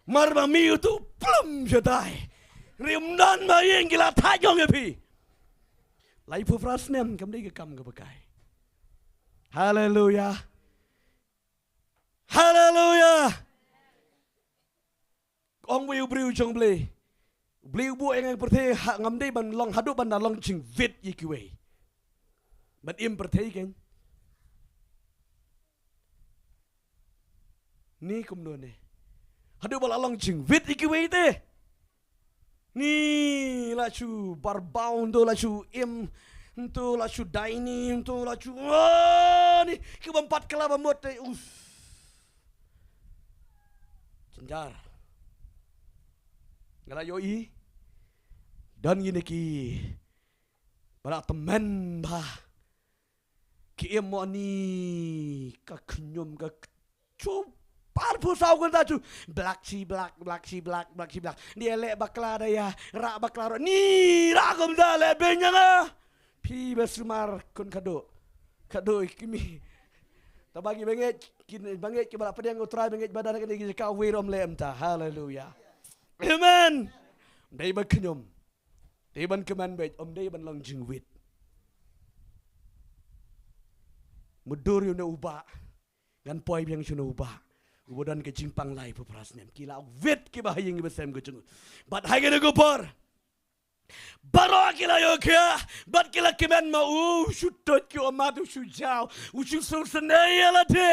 Mar ba mih utu plum shatai. Rim don ba ïing ki la thait ïong ïa phi. Laiphew phra snem kam dei ka kam kaba kai. Haleluya. Haleluya. Ong wei u briew jong Blei. U Blei u buh ïa nga pyrthei ha ngam dei ban long haduh ban da long jingwit ïa kiwei. Ban im pyrthei kein. Ni kumno ne. Haduh ba la long jingwit ïa kiwei te. Ni la shu barbaw nto la shu im nto la shu daini nto la shu ah, ni ki bym pat kala ba mut te us. Jynjar. Nga la ïohi. Don ngi ne ki ba la tymmen ba ki im mo ni ka khñium ka chu par phu saw kan ta chu black chi black black chi black black chi black ni le bakla da ya ra bakla ro ni ra kum da le benyanga phi ba sumar kun kado kado kimi ta bagi bengej kin bengej ki bala pedeng utrai bengej badan kan ki ka wirom le emta haleluya amen dei ba khñium dei ban kmen bej om dei ban long jingwit. Mudur ïa une u bah. Ngan poi biang sha une u bah. U ba don ka jingpang lai phew phra snem. Ki la wit ki ba ha ïing ki ba sem ka jong u. Bad ha kane ka por. Baroh ki la ïoh khia. Bad ki la kmen ma u. U shu tuid ki ummat u shu jaw. U shu sngewsynei ïa lade.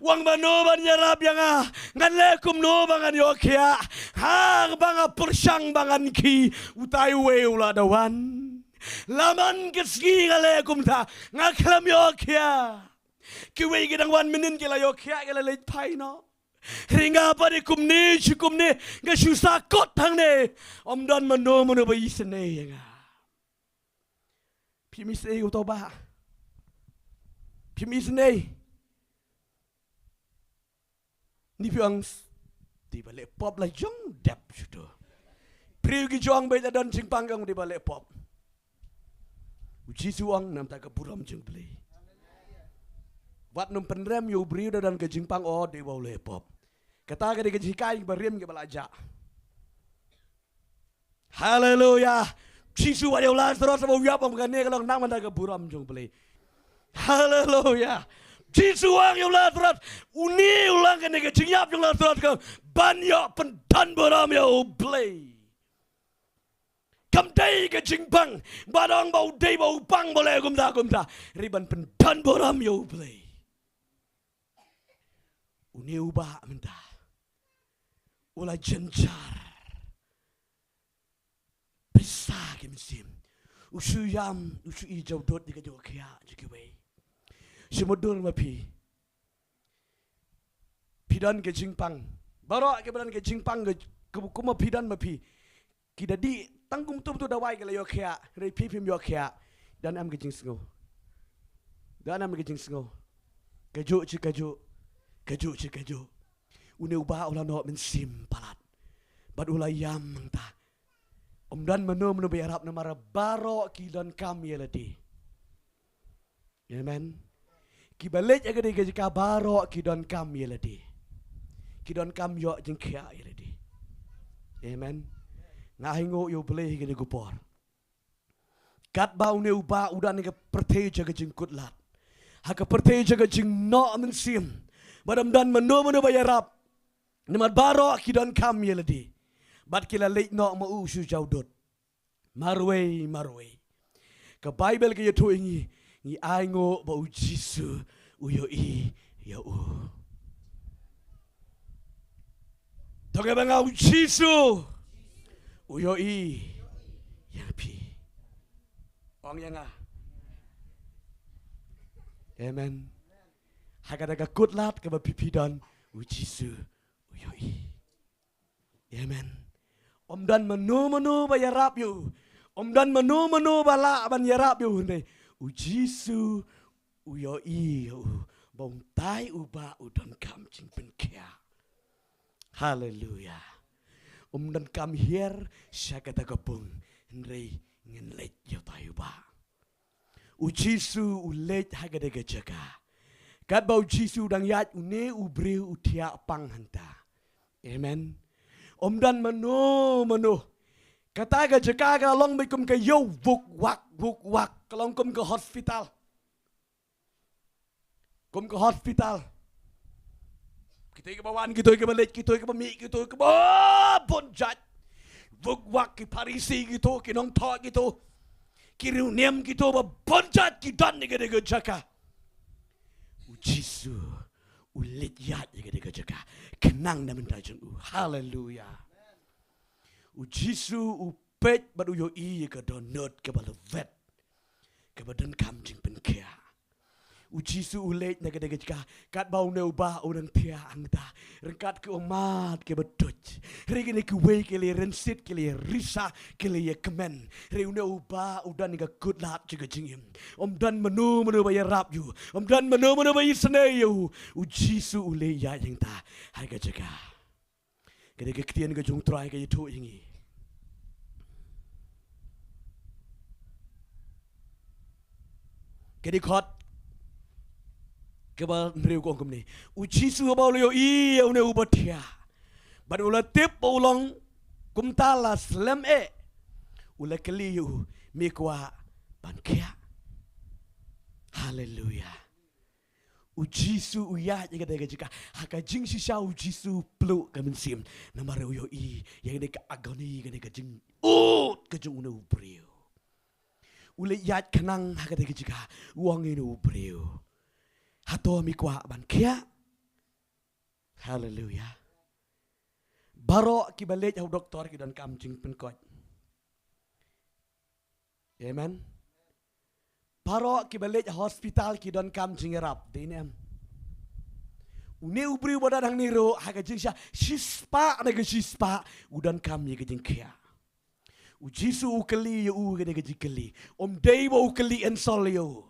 Wan mano ban ïarap ïa nga. Ngan leh kumno ba ngan ïoh khia. Ha ba nga pyrshang ba ngan khie. Utai uwei u la da wan. La man ka sngi nga leh kumta. Nga khlem ïoh khia. Kiwei ki dang wan mynnin ki la ïoh khia ki la leit phai noh. Hynrei nga pat i kumne shi kumne nga shu sah kot hangne. Ym don mano mano ba isynei ïa nga. Phim isynei uto bah. Phim isynei. Ni phi ong dei ba leh pop la jong dep shuto. Briew ki jong ba la don jingpang ka ong dei ba leh pop. U Jisu ong namar ka burom jong Blei. Wat nym pynrem ïa u briew da don ka jingpang o dei ba u leh pop. Kata ka dei ka jinghikai ba rem ka ba la jah. Haleluya. Jisu wat ïa u Lasaros ba u ïap ong kane ka long namar ka burom jong Blei. Haleluya. Jisu ong ïa u Lasaros une u long kane ka jingïap jong u Lasaros ka ban ïoh pyndon burom ïa u Blei. Kam dei ka jingpang ba dang ba u dei ba u pang ba leh kumta kumta. Ri ban pyndon burom ïa u Blei. Une u bah mynta u la jynjar. Pisa ki mynsiem. U shu ïam, u shu i jaw dot ïa ka jong ka khiah jong kiwei. Shu mutdur ma phi. Phi don ka jingpang. Baroh ki ba don ka jingpang ka, ka, kumba phi don ma phi. Ki da dih Tang kumtu kumtu dawai ki la ïoh khiah, hynrei phi phim ïoh khiah. Don em ka jingsngew? Don em ka jingsngew? Kajuh shi kajuh, kajuh shi kajuh. Une u bah u la noh mynsiem palat bad u la ïam hangta. Ym don mano mano ba ïarap namar baroh ki donkam ïa lade. Amen. Kiba leit ha kane ka jaka baroh ki donkam ïa lade. Ki donkam ïoh jingkhiah ïa lade. Amen. Nga ainguh ïa U Blei ha kane ka por. Katba une u bah u don ha ka pyrthei jong ka jingkut lad, ha ka pyrthei jong ka jingnoh mynsiem, bad ym don mano mano ba ïarap. Namar baroh ki donkam ïa lade bad ki la leit noh ma u sha u jaw dud. Marwei marwei, ka Baibl ka ïathuh ïa ngi, ngi ainguh ba U Jisu u ïohi ïa u. To ngeit ba nga, U Jisu u ïohi ïa phi. Ong ïa nga. Amen. Ha kata ka kut lad kaba phi phi don, U Jisu u ïohi. Amen. Ym don mano mano ba ïarap ïa u. Ym don mano mano ba lah ban ïarap ïa u, hynrei U Jisu u ïohi ïa u, ba utai u bah u donkam jingpynkhiah. Haleluia. Um donkam hiar sha kata ka pung, hynrei ngin leit ïa utai u bah. U Jisu u leit ha kata ka jaka. Katba U Jisu u dang ïaid, une u briew u thiah pang hangta. Amen. Ym don mano mano. Kata ka jaka ka long beit kum ka ïew, vuk wak vuk wak, ka long kum ka hospital. Kum ka hospital. Kito kiba wan, kito kiba leit, kito kiba mih, kito kiba bun jait. Vuk wak, ki Pharisi kito, ki nongthoh kito, ki riewniam kito, ba bun jait ki don ha kata ka jaka. U Jisu u leit ïaid ha kata ka jaka. Khnang na bynta jong u. Haleluia. U Jisu u peit bad u ïohi ïa ka dohnud kaba la vet, kaba donkam jingpynkhiah. U Jisu u leit na kata ka jaka, katba une u bah u dang thiah hangta. Ryngkat ki ummat kiba tuid. Hynrei kine kiwei ki la ïarynsied, ki la ïarisa, ki la ïakmen. Hynrei une u bah u don ha ka kut lad jong ka jingim. Ym don mano mano ba ïarap ïa u. Ym don mano mano ba isynei ïa u. U Jisu u leit ïaid hangta ha ka jaka. Kane ka ktien ka jong U Trai ka ïathuh ïa ngi. Kane ka khot kaba hynriew ka ong kumne: U Jisu haba u la ïohi ïa une uba thiah bad u la tip ba u long kumta la slem eh, u la kylli ïa u, me kwah ban khiah? Haleluia. U Jisu u ïaid ïa kata ka jaka. Ha ka jingshisha U Jisu u pluh ka mynsiem namar u ïohi ïa kane ka agony, kane ka jingud ka jong une u briew. U leit ïaid khnang ha kata ka jaka, u ong ïa une u briew, hato me kwah ban khiah? Haleluia. Baroh kiba leit ha u doktor ki donkam jingpynkoit. Amen. Baroh kiba leit ha hospital ki donkam jingïarap, dei ne em? Une u briew ba don hangne ruh ha ka jingshisha, shispah na ka shispah u donkam ïa ka jingkhiah. U Jisu u kylli ïa u kane ka jingkylli. Ym dei ba u kylli ïa u,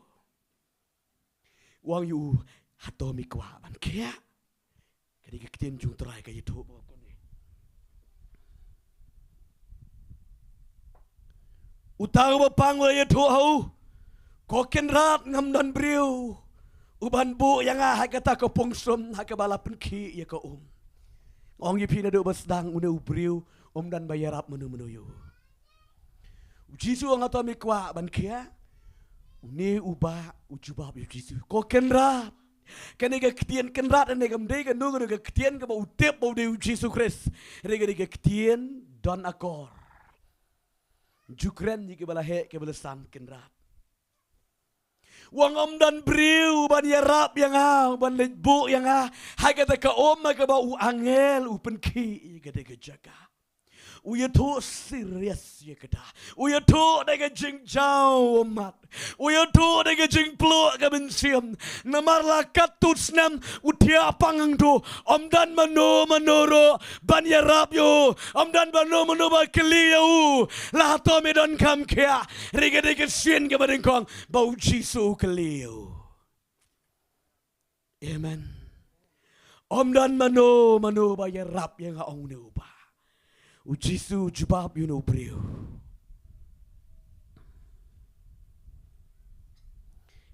u ong ïa u, hato me kwah ban khiah? Kane ka ktien jong U Trai ka ïathuh ba kumne. Uta uba pang u la ïathuh ha u, ko Kynrad, ngam don briew uban buh ïa nga ha kata ka pung sum ha kaba la pynkhih ïa ka um. Ong ïa phi naduh ba sdang une u briew ym don ba ïarap mano mano ïa u. U Jisu u ong, hato me kwah ban khiah? Une u bah u jubab ïa u Jisu, ko Kynrad. Kane ka ktien Kynrad ne kam dei kano kano ka ktien kaba u tip ba u dei u Jisu Khrist. Hynrei kane ka ktien don akor. Ju kren ïa kiba la heh kiba la san Kynrad. U ong, ym don briew ban ïarap ïa nga, ban leit buh ïa nga ha kata ka um ha kaba u angel u pynkhih ïa kata ka jaka. U ïathuh serious ïa kata. U ïathuh da ka jingjaw mat. U ïathuh da ka jingpluh ka mynsiem. Namar la katto snem u thiah pang hangto. Ym don mano mano ruh ban ïarap ïa u. Ym don mano mano ba kylli ïa u. La hato me donkam khiah? Hynrei ka dei ka sien kaba nyngkong ba U Jisu u kylli ïa u. Amen. Ym don mano mano ba ïarap ïa nga, ong une u bah. U Jisu u jubab ïa une u briew.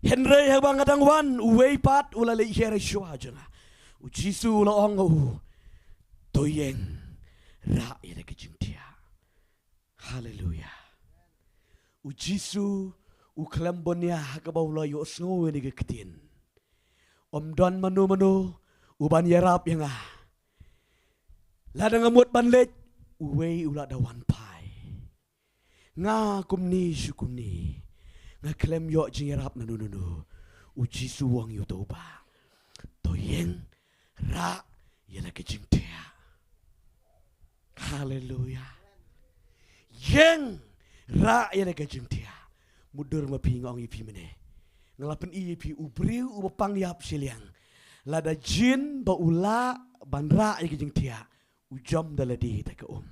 Hynrei haba nga dang wan, uwei pat u la leit hiar shuwa jong nga. U Jisu u la ong ha u, to ïeng, rah ïa la ka jingthiah. Haleluya. U Jisu u khlem bun ïa ha kaba u la ïohsngew ïa kane ka ktien. Ym don mano mano u ban ïarap ïa nga. Lada nga mut ban leit, uwei u la da wan phai. Nga kumne shu kumne. Nga khlem ïoh jingïarap nano nano. U Jisu u ong ïa uto u bah, to ïeng, rah ïa la ka jingthiah. Haleluya. Ïeng, rah ïa la ka jingthiah. Mutdur ma phi, nga ong ïa phi mynne. Nga la pyni ïa phi u briew uba pang ïap shiliang. Lada jin ba u lah ban rah ïa ka jingthiah, u jam da lade da ka um.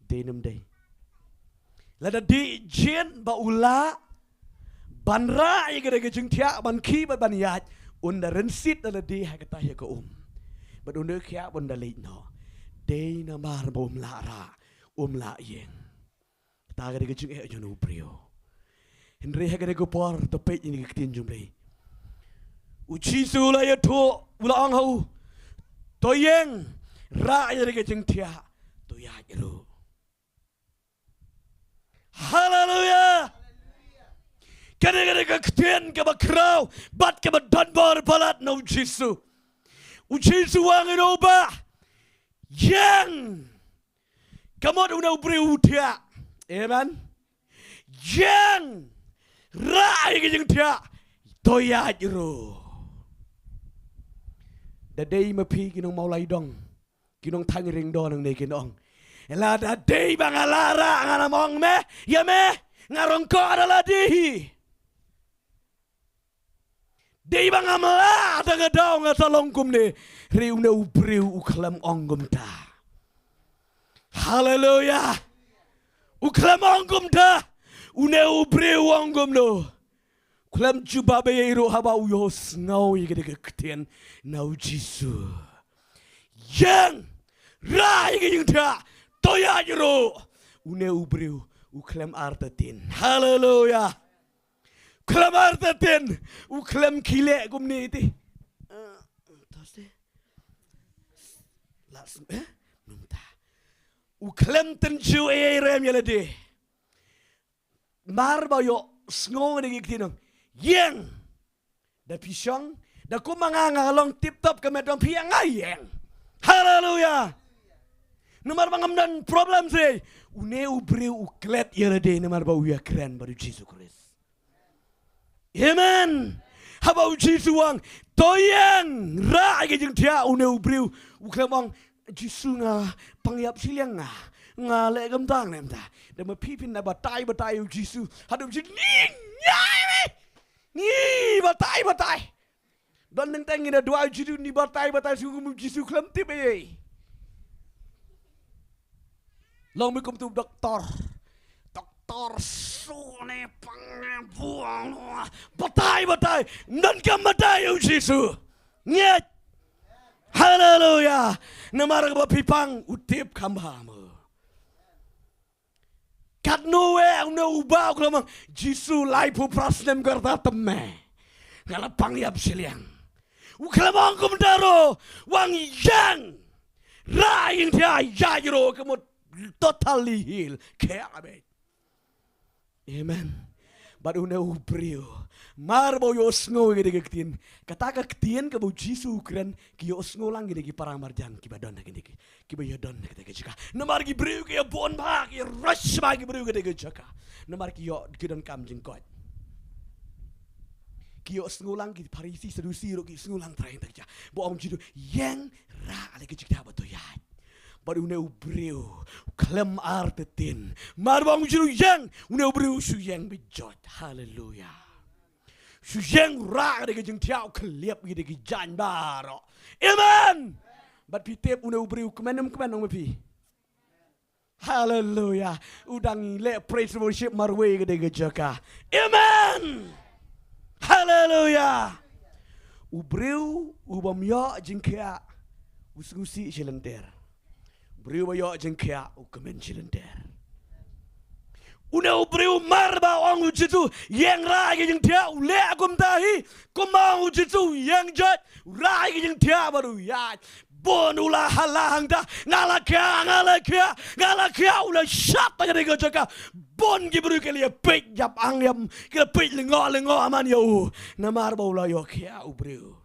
Dei ne ym dei? Lada dei jin ba u lah ban rah ïa ka, da ka jingthiah ban khih bad ban ïaid, un da rynsied da lade ha kata hi ka um. Bad un da khiah bad un da leit noh. Dei namar ba um lah rah, um lah ïeng. Kata ka dei ka jingeh jong u briew. Hynrei ha kane ka por to peit ïa kane ka ktien jong U Blei. U Jisu u la ïathuh, u la ong ha u, to ïeng, rah ïa la ka jingthiah, to ïaid ruh. Haleluya. Kane ka dei ka ktien kaba khraw bad kaba don bor palat na U Jisu. U Jisu u ong ïa u bah, ïeng. Ka mut une u briew u thiah. Amen. Ïeng, rah ïa ka jingthiah, to ïaid ruh. Da dei ma phi ki nong Mawlai Dong, ki nong Thaiñ Ring Dong nangne kin ong, lada dei ba nga lah rah ngan ym ong me, ïa me, nga rong ko da lade hi. Dei ba ngam lah da ka daw nga sa long kumne. Hynrei une u briew u khlem ong kumta. Haleluya. U khlem ong kumta. Une u briew u ong kumno? U khlem jubab ei ei ruh haba u ïohsngew ïa kane ka ktien na U Jisu. Ïeng, rah ïa ka jingthiah, to ïaid ruh. Une u briew u khlem artatien. Haleluya. Khlem artatien, u khlem khie leh kumne te. Eh, Thursday. Last, eh? Mynta. U khlem tynjuh ei ei ruh ïa lade. Mar ba u ïohsngew ïa kane ka ktien, ïeng. Da phi shong, da kum ma nga nga long tip top ka met jong phi, nga ïeng. Haleluya. Namar ba ngam don problem seh. Une u briew u klet ïa lade namar ba u ïakren bad U Jisu Khrist. Amen. Haba U Jisu u ong, to ïeng, rah ïa ka jingthiah, une u briew u khlem ong, Jisu nga pang ïap shiliang nga. Nga leh kumta, nga leh kumta. Da ma phi phin da batai batai U Jisu. Haduh U Jisu, ni, ni, ni, batai batai. Don nangta ngin da duwai U Jisu ni batai batai shu kum U Jisu khlem tip ei ei. Long mi kum tu doktor. Doktor su ne pang ne buang. Batai batai. Ym donkam batai U Jisu. Ngeit. Haleluya. Namar kaba phi pang u tip kham bha mo. Katno eh, une u bah u khlem ong, Jisu, laiphew phra snem ka rta te me nga la pang ïap shiliang. U khlem ong kumta ruh, u ong ïeng, rah ïa ka jingthiah, ïaid ruh, ka mut totally heal. Khe amen. Amen. Bad une u briew, mar ba u ïohsngew ïa kane ka ktien, kata ka ktien kaba U Jisu u kren, ki ïohsngew lang kine ki para marjan kiba don ha kine ki, kiba ïadon ha kata ka jaka. Namar ki briew ki ïabun bha, ki rush bha ki briew ha kata ka jaka. Namar ki ïoh, ki donkam jingkoit. Ki ïohsngew lang, ki Pharisi, Sadusi ruh ki ïohsngew lang trai ha kata ka jaka. Ba ong U Jisu, ïeng, rah ïa la ka jingthiah bad to ïaid. Bad une u briew u khlem artatien. Mar ba u shu ïeng, une u briew u shu ïeng beit jot. Haleluya. U shu ïeng, u rah da ka jingthiah, u khyllep ïa ki jaiñ baroh. Amen. Bad phi tip une u briew u kmen ne ym kmen, ong ma phi? Haleluya. U dang leh praise worship marwei ka dei ka jaka. Amen. Haleluya. U briew u bym ïoh jingkhiah u sngewsih shi lynter. U briew ba ïoh jingkhiah u kmen shi lynter. Une u briew mar ba ong u Jisu, ïeng rah ïa ka jingthiah, u leh kumta hi. Kumba ong u Jisu, u ïeng jot, u rah ïa ka jingthiah bad u ïaid. Bun u la hala hangta, nga la khiah, nga la khiah, nga la khiah, u la shad ha kane ka jaka. Bun ki briew ki la ïa peit ïap ang ïam, ki la peit lyngngoh lyngngoh man ïa u. Namar ba u la ïoh khiah u briew.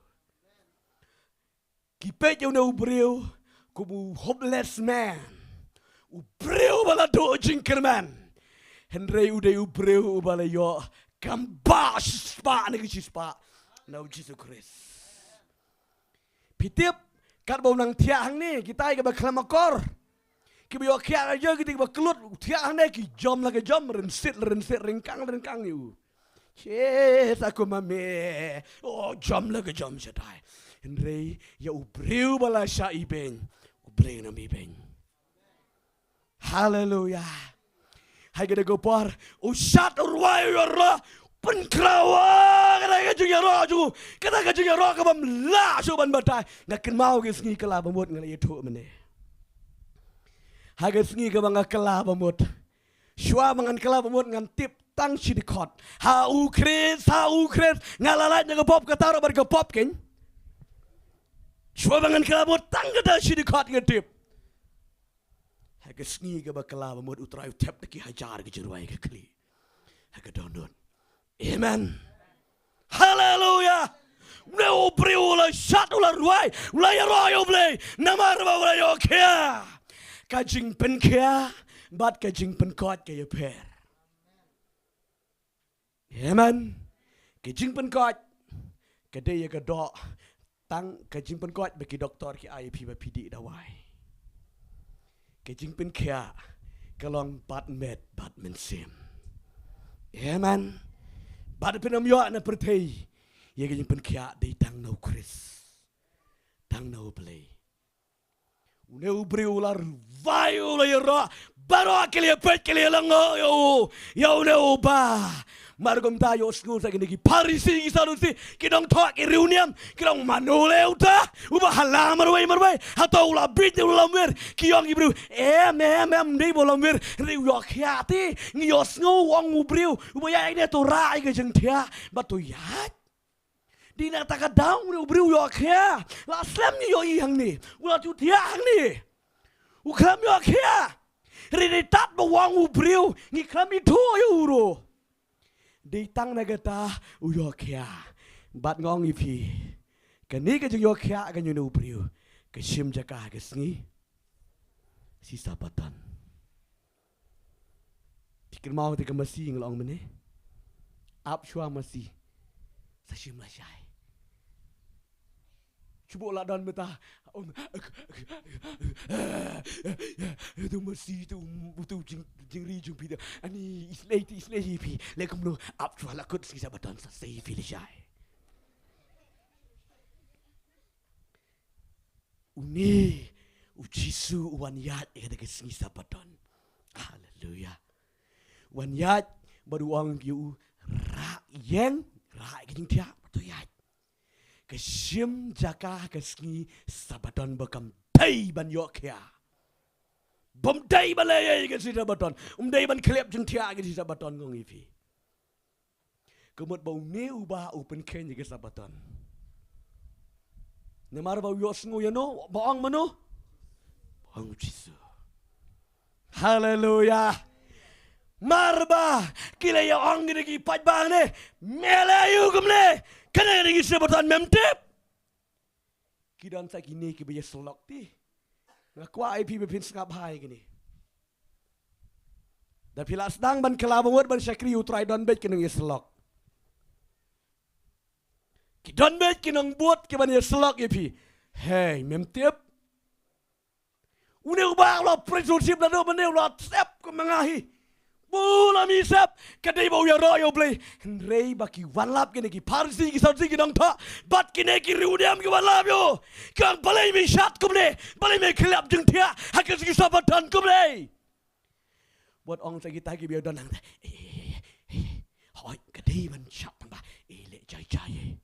Ki peit ïa une u briew kum u hopeless man. U briew ba la duh jingkyrmen. Hynrei u dei u briew uba la ïoh kam ba shispah na ki shispah na u Jisu Khrist. Phi tip, katba u nang thiah hangne, kita kiba khlem akor, kiba ïoh khiah ka jong, kita kiba kyllut, thiah hangne ki jom la ka jom, rynsied la rynsied, ryngkang la ryngkang ïa u. Che, sa kum ma me. Oh, jom la ka jom shatai. Hynrei ïa u briew ba la shah ibeiñ, u briew nam ibeiñ. Haleluya. Hai ka dei ka por, u shad u rwai u ïaroh, pynkhraw, ah, kata ka jingïaroh jong u, kata ka jingïaroh ka bym lah shuh ban batai. Nga kynmaw ka sngi kylla ba mut nga la ïathuh mynne. Ha ka sngi kaba nga kylla ba mut. Shuwa ba ngan kylla ba mut ngan tip tang shi dkhot. Ha u Khrist, ha u Khrist, nga la lait na ka pop, kata ruh bad ka pop kein. Shuwa ba ngan kylla ba mut tang kata shi dkhot nga tip. Ha ka sngi kaba kylla ba mut u Trai u thep da ki hajar ki jingrwai ka khlieh ha ka dohnud. Amen. Haleluya. Une u briew u la shad, u la rwai, u la ïaroh ïa U Blei, namar ba u la ïoh khiah. Ka jingpynkhiah bad ka jingpynkoit ka ïapher. Amen. Ka jingpynkoit ka dei ïa ka doh, tang ka jingpynkoit ba ki doktor ki ai ïa phi ba phi dih dawai. Ka jingpynkhiah ka long bad met bad mynsiem. Amen. Bad phin ym ïoh na pyrthei ïa ka jingpynkhiah, dei tang na u Khrist, tang na U Blei. Une u briew u la rwai, u la ïaroh, baroh ki la ïapeit, ki la ïalyngngoh ïa u, ïa une u bah. Mar kumta ïohsngew sa kine ki Pharisi, ki Sadusi, ki nongthoh ki riewniam, ki ong, mano leh uta uba ha la marwei marwei? Hato u la bieit ne u la lamwir? Ki ong ki briew, em em em, ym dei ba u lamwir, hynrei u ïoh khiah te. Ngi ïohsngew u ong u briew uba ïaid ne, to rah ïa ka jingthiah bad to ïaid. Dei na kata ka daw une u briew u ïoh khiah. La slem ngi ïohi hangne, u la ju thiah hangne. U khlem ïoh khiah. Hynrei dei tad ba u ong u briew, ngi khlem ithuh ïa u ruh. Dei tang na kata u ïoh khiah. Bad nga ong ïa phi, kane ka jingïoh khiah ka jong une u briew ka shim jaka ha ka sngi shi Sabaton. Phi kynmaw te ka masi nga la ong mynne? Ap shuwa masi, sa shim lashai. Shu buh la don mynta. Um, tu masi tu, tu jing, jingri jong phi te. Ani islei te islei phi. Leh kumno, ap shuwa la kut shi Sabaton sa sei phi lashai. Une u Jisu u wan ïaid ïa kata ka sngi Sabaton. Haleluya. U wan ïaid bad u ong ïa u, rah, ïeng, rah ïa ka jingthiah bad to ïaid. Ka shim jaka ha ka sngi Sabaton ba kam dei ban ïoh khiah. Bym dei ban leh ïa ka sngi Sabaton. Um dei ban khlep jingthiah ha ka sngi Sabaton, nga ong ïa phi. Ka mut ba une u bah u pynkheiñ ïa ka Sabaton. Namar ba u ïohsngew ïa no, ba ong mano? Ba ong u Jisu. Haleluya. Mar ba ki la ïa ong kine ki paidbah ne, me leh aïu kumne? Kane ka dei ka sngi Sabaton, mem tip? Ki don sa kine kiba ïasyllok te. Nga kwah ïa phi ba phin sngap bha ïa kine. Da phi la sdang ban kylla ba mut ban shakri U Trai, don beit ki nongïasyllok. Ki don beit ki nongbud kiban ïasyllok ïa phi. Hei, mem tip? Une u bah u la pyrshah ship naduh mynne u la sep kum ma nga hi. Bun la mih sep, ka dei ba u ïaroh ïa U Blei. Hynrei ba ki wan lap kine ki Pharisi, ki Sadusi, ki nongthoh bad kine ki riewniam ki wan lap ïa u. Ki ong balei me shad kumne, balei me khlap jingthiah ha ka sngi Sabbaton kumne. Bad ong sa kita kiba ïadon nangta, eh, eh, eh, hooid ka dei ban shad tang ba, eh, leh jai jai, eh,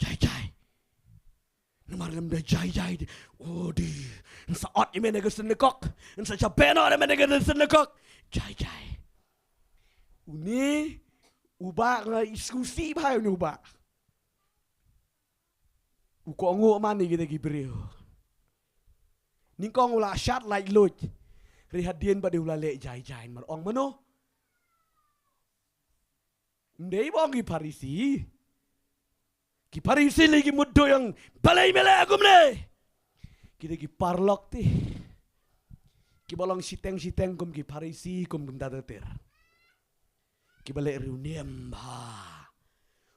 jai jai. Namar lym da jai jai de. O di, yn sa ot ïa me na ka synagog, yn sa jabe noh ïa me na ka synagog. Jai jai. Une u bah nga ïohi sngewsih bha ïa une u bah. U kohnguh man ïa kita ki briew. Nyngkong u la shad laitluid. Hynrei hadien pat de u la leh jai jai. Namar ong mano? Ym dei ba ong ki Pharisi. Ki Pharisi lei ki mutdur ïa u, balei me leh kumne. Kita ki paralok te kiba long shiteng shiteng kum ki Pharisi, kum kumta ter ter. Kiba leh riewniam bha.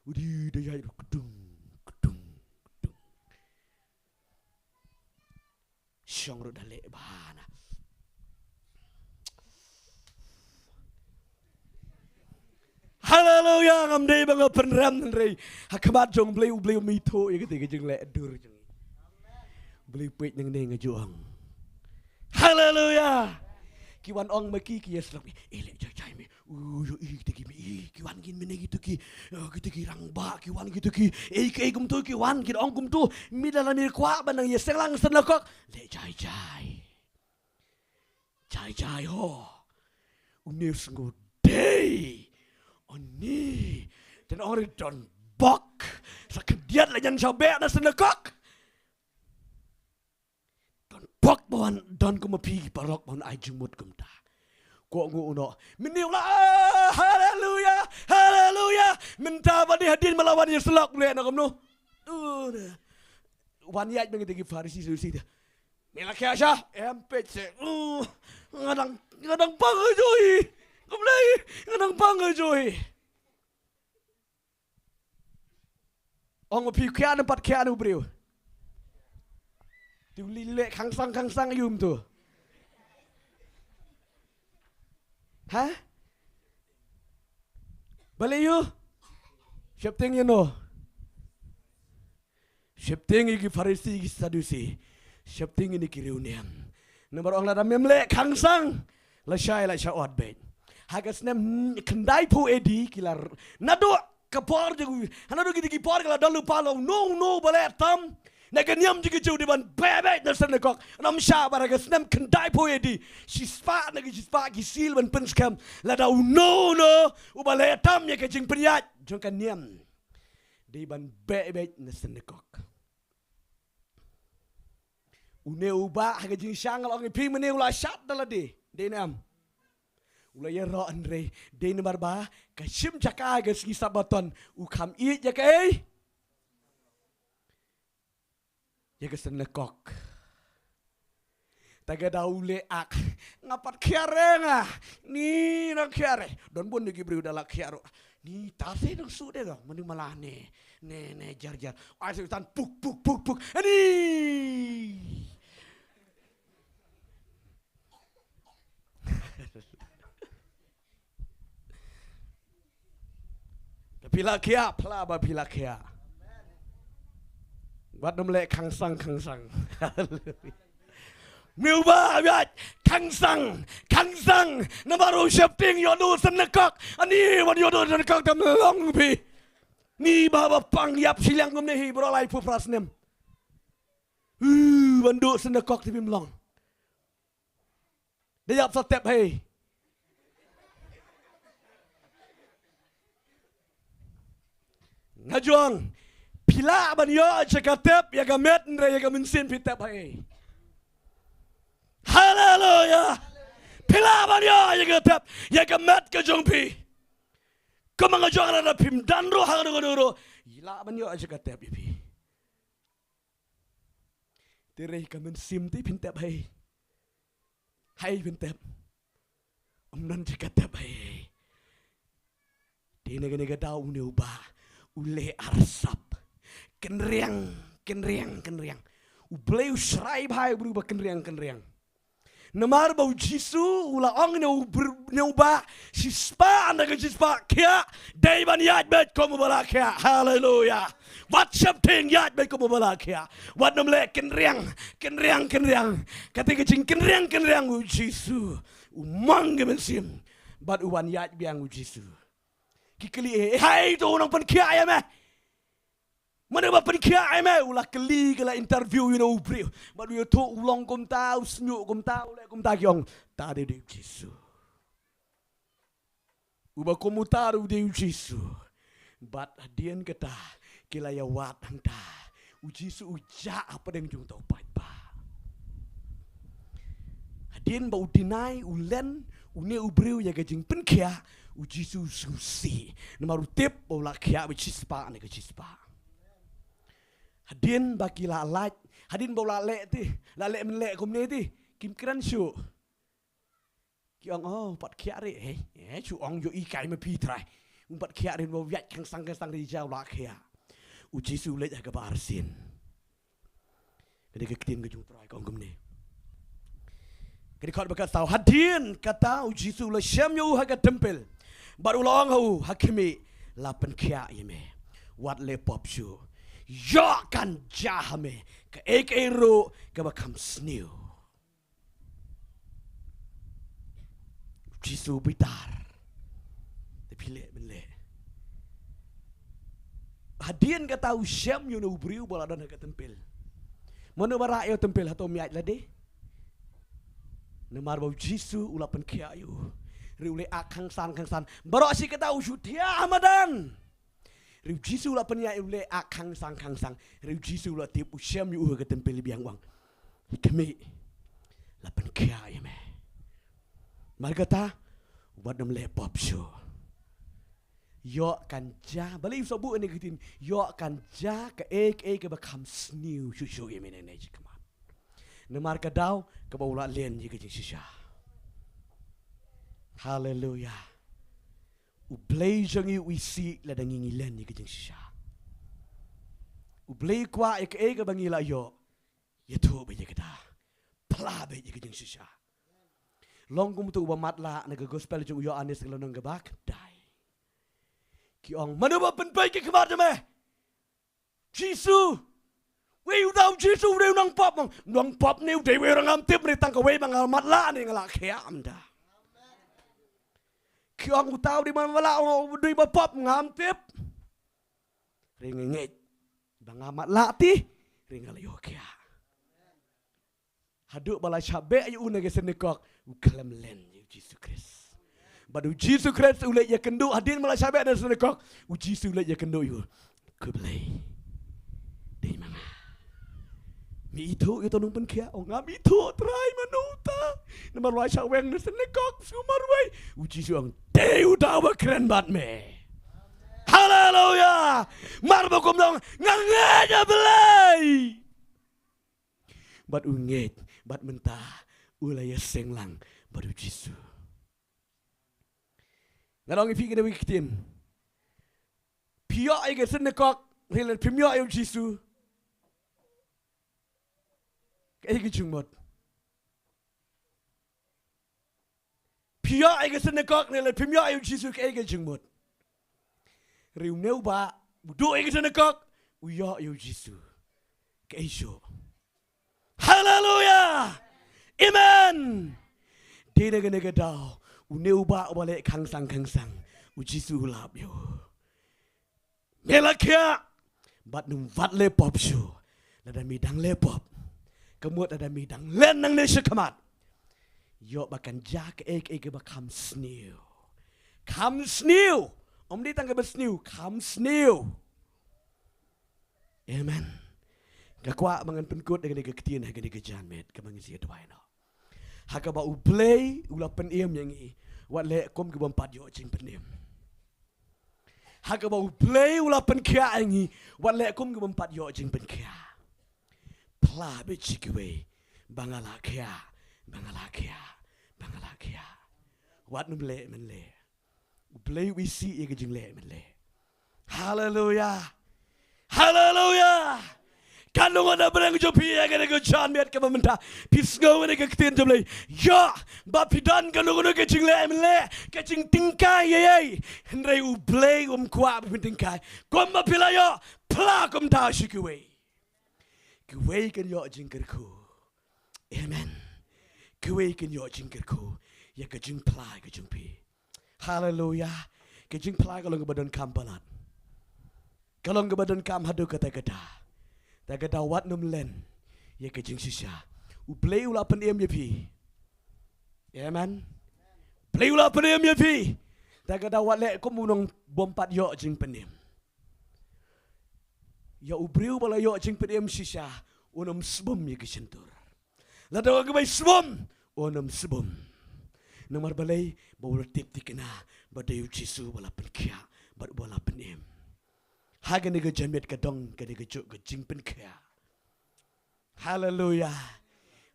U dei da ïaid ruh kdung kdung kdung. Shong ruh da leh bha na. Haleluya, ngam dei ba nga pynrem, hynrei ha khmat jong U Blei, U Blei um ithuh ïa kata ka jingleh dur jong ngi. U Blei peit nangne, nga ju ong. Haleluya. Ki wan ong ma ki, ki ïasyllok, eh, leh jai jai me. U, ïohi kita ki, me, ï, ki wan kin mynne kita ki, eh, kita ki rangbah, ki wan kita ki, eh, kaei kumto ki wan, ki ong kumto. Me lada me kwah ban nang ïaseng lang synagog, leh jai jai. Jai jai ho. Une u sngewdei. Une. Te ong re don bok. Sa khyndiat la jan sha beh na synagog. Don bok ba wan don kum ma phi ki paralok ba wan ai jingmut kumta. Kohnguh u noh. Mynne u la, ah, haleluya, haleluya. Mynta ba dei hadien ba la wan ïasyllok, u leh na kumno. Wan ïaid bad kita ki Pharisi, Sadusi te. Me la khiah sha, em peit se. Uh, nga dang, nga dang pang ha jong hi. Kumlei, nga dang pang ha jong hi. Ong ma phi u khiah ne em pat khiah ne u briew. Te u leh khang sang khang sang ïa u mynta. Ha? Balei ïa u? Sheptieng ïa no? Sheptieng ïa ki Pharisi, ki Sadusi. Sheptieng ïa ki riewniam. Namar ong lada mem leh khang sang, lashai la shah ot beit. Ha ka snem khyndaiphew A D ki la r-, naduh ka por jong u, ha naduh kita ki por ki la don lypa la uno uno uba leh tam na ka niam jong ki Jiw dei ban beh beit na synagog. Ym shah bad ha ka snem khyndaiphew A D, shispah na ki shispah ki seal ban pynskhem lada uno uno uba leh tam ïa ka jingpynïaid jong ka niam, dei ban beh beit na synagog. Une u bah ha ka jingshang nga la ong ïa phi mynne u la shad da lade. Dei ne em? U la ïaroh, hynrei dei namar ba ka shim jaka ha ka sngi Sabbaton u kham ïeit ïa kaei? Ïa ka synagog. Ta ka daw u leh ak. Nga pat khiah re nga. Ni nang khiah re. Don bun ki briew da la khiah ruh. Ni ta se nang shu de nga. Mane mala ne. Ne, ne, jar, jar. Ai, Soitan, puk, puk, puk, puk. Ani. Te phi la khiah, phi la ba phi la khiah. Wat nym leh khang sang, khang sang. Mane u bah u ïaid khang sang, khang sang. Namar u sheptieng ïoh duh synagog. Ani wan ïoh duh synagog te ym long phi. Ni bah ba pang ïap shiliang kumne hi baroh laiphew phra snem. Hu, wan duh synagog te phim long. Da ïap sa tep hei. Nga ju ong, phi lah ban ïoh ïa ka tep ïa ka met, hynrei ïa ka mynsiem phi tep hei. Haleluya. Phi lah ban ïoh ïa ka tep ïa ka met ka jong phi. Kumba nga ju ong, lada phim don ruh ha kano kano ruh, phi lah ban ïoh ïa ka tep ïa phi. Te hynrei ka mynsiem te phin tep hei. Hei phin tep. Ym don jaka tep hei. Te na kane ka daw une u bah u leh arsap. Kynriang, kynriang, kynriang. U Blei u shrai bha ïa u briew ba kynriang, kynriang. Namar ba u Jisu u la ong ïa u br-, ïa u bah, shispah na ka shispah, khiah, dei ban ïaid beit kum uba la khiah. Haleluya. Wat sheptieng, ïaid beit kum uba la khiah. Wat nym leh kynriang, kynriang, kynriang. Kata ka jingkynriang, kynriang u Jisu u mang ka mynsiem bad u wan ïaid biang u Jisu. Ki kylli, eh, hai to u nongpynkhiah ïa me. Mano ba pynkhiah ïa me, u la kylli, ka la interview ïa u briew. Bad u ïathuh u long kumta, u shñiuh kumta, u leh kumta, ki ong, ta dei u Jisu. Uba kum uta u dei u Jisu. Bad hadien kata ki la ïawad hangta. U Jisu u jah hapdeng jong uta u paidbah. Hadien ba u deny, u len, une u briew ïa ka jingpynkhiah, u Jisu u sngewsih. Namar u tip ba u la khiah beit shispah na ka shispah. Hadien ba ki la lait, hadien ba u la leh te, la leh mynleh kumne te, kim kren shuh. Ki ong, oh, u pat khiah re, eh, eh, shu ong ïohi kai ma phi Trai. U pat khiah re, u ïaid khangsang khangsang re, ja u la khiah. U Jisu u leit ha kaba arsien. Ka dei ka ktien ka jong u Trai ka ong kumne. Ka dei khot ba ka saw, hadien kata u Jisu u la shem ïa u ha ka templ. Bad u la ong ha u, ha khmih, la pynkhiah ïa me. Wat leh pop shuh. Ïoh kan jia ha me kaei kaei ruh kaba kham sniew. U Jisu u bitar. Te phi leh mynleh. Hadien kata u shem ïa une u briew ba la don ha ka templ. Mano ba rah ïa u templ, hato um ïaid lade? Namar ba u Jisu u la pynkhiah ïa u. Hynrei u leit ah khangsang khangsang. Baroh shi katta u shu thiah ha madan. Hynrei u Jisu u la pynïaid, u leit ah khangsang khangsang. Hynrei u Jisu u la tip, u shem ïa u ha ka templ biang, u ong, khmih, la pynkhiah ïa me. Namar kata, wat nym leh pop shuh. Ïoh kan jia, balei u sa buh ïa kane ka ktien, ïoh kan jia kaei kaei kaba kham sniew shuh shuh ïa me nangne shakhmat. Namar ka daw kaba u la len ïa ka jingshisha. Haleluya. U Blei jong ngi u isih lada ngi, ngi len ïa ka jingshisha. U Blei u kwah ïa kaei kaba ngi la ïoh, ïathuh beit ïa kata. Phla beit ïa ka jingshisha. Long kum uto uba matlah na ka gospel jong u Ïoannis ka lynnong kaba khyndai. Ki ong, mano ba pynpeit ki khmat jong me? Jisu. Wei uta u Jisu, u dei u nongpop, u nongpop ne u dei wei u ba ngam tip, ne tang kawei ba nga matlah ne nga la khiah, ym da. Ki ong uta u dei u ba matlah, u dei u ba pop, ngam tip. Hynrei nga ngeit ba nga matlah te, hynrei nga la ïoh khiah. Haduh ba la shah beh ïa u na ka synagog, u khlem len ïa u Jisu Khrist. Bad u Jisu Khrist u leit ïakynduh, hadien ba la shah beh na ka synagog, u Jisu u leit ïakynduh ïa u. Khublei. Dei ma nga. Me ithuh ïa uto u nongpynkhiah? Ong, ngam ithuh Trai mano uta. Namar la shah weng na synagog shu marwei. U Jisu ong, dei uta uba kren bad me. Haleluya. Mar ba kumno nga ngeit ïa Blei. Bad u ngeit, bad mynta u la ïaseng lang bad u Jisu. Nga ong ïa phi kane ka ktien. Phi ïoh ïa ka synagog, hynrei lada phim ïoh ïa u Jisu, kaei ka jingmut? Phi ïoh ïa ka synagog ne lada phim ïoh ïa u Jisu, kaei ka jingmut? Hynrei une u bah u duh ïa ka synagog, u ïoh ïa u Jisu. Kaei shuh? Haleluya! Amen! Dei na kane ka daw, une u bah uba leh khangsang khangsang, u Jisu u lap ïa u. Me la khiah, bad nym wat leh pop shuh. Lada me dang leh pop, ka mut lada me dang len nangne shakhmat, ïoh ba kan jia kaei kaei kaba kham sniew. Kham sniew. Ym dei tang kaba sniew, kham sniew. Amen. Nga kwah ba ngan pynkut da kane ka ktien ha kane ka janmiet kaba ngi sa ïa duwai noh. Ha kaba U Blei u la pynim ïa ngi, wat leh kum ki bym pat ïoh jingpynim. Ha kaba U Blei u la pynkhiah ïa ngi, wat leh kum ki bym pat ïoh jingpynkhiah. Phla beit sha kiwei ba nga la khiah, ba nga la khiah, ba nga la khiah. Wat nym leh mynleh. U Blei u isih ïa ka jingleh mynleh. Haleluya. Haleluya. Kan long na bneng jong phi ïa kane ka janmiet kaba mynta. Phi sngew ïa ka ktien jong U Blei. Ïa, ba phi don kano kano ka jingleh mynleh, ka jingtyngkai ïa ïa. Hynrei U Blei um kwah ba phin tyngkai. Kumba phi la ïoh, phla kumta sha kiwei. Kiwei kin ïoh jingkyrkhu. Amen. Kiwei kin ïoh jingkyrkhu ïa ka jingphla ka jong phi. Haleluya. Ka jingphla ka long kaba donkam palat. Ka long kaba donkam haduh katta katta. Te ka daw wat nym len ïa ka jingshisha. U Blei u la pynim ïa phi. Amen. Blei u la pynim ïa phi. Te ka daw wat leh kum u nongbym pat ïoh jingpynim. Ïa u briew ba la ïoh jingpynim shisha, un ym sbum ïa ka shyntur. Lada ka bai sbum, un ym sbum. Namar balei? Ba u la tip thikna ba dei U Jisu ba la pynkhiah bad ba la pynim. Ha kane ka janmiet ka don kane ka juk ka jingpynkhiah. Haleluya.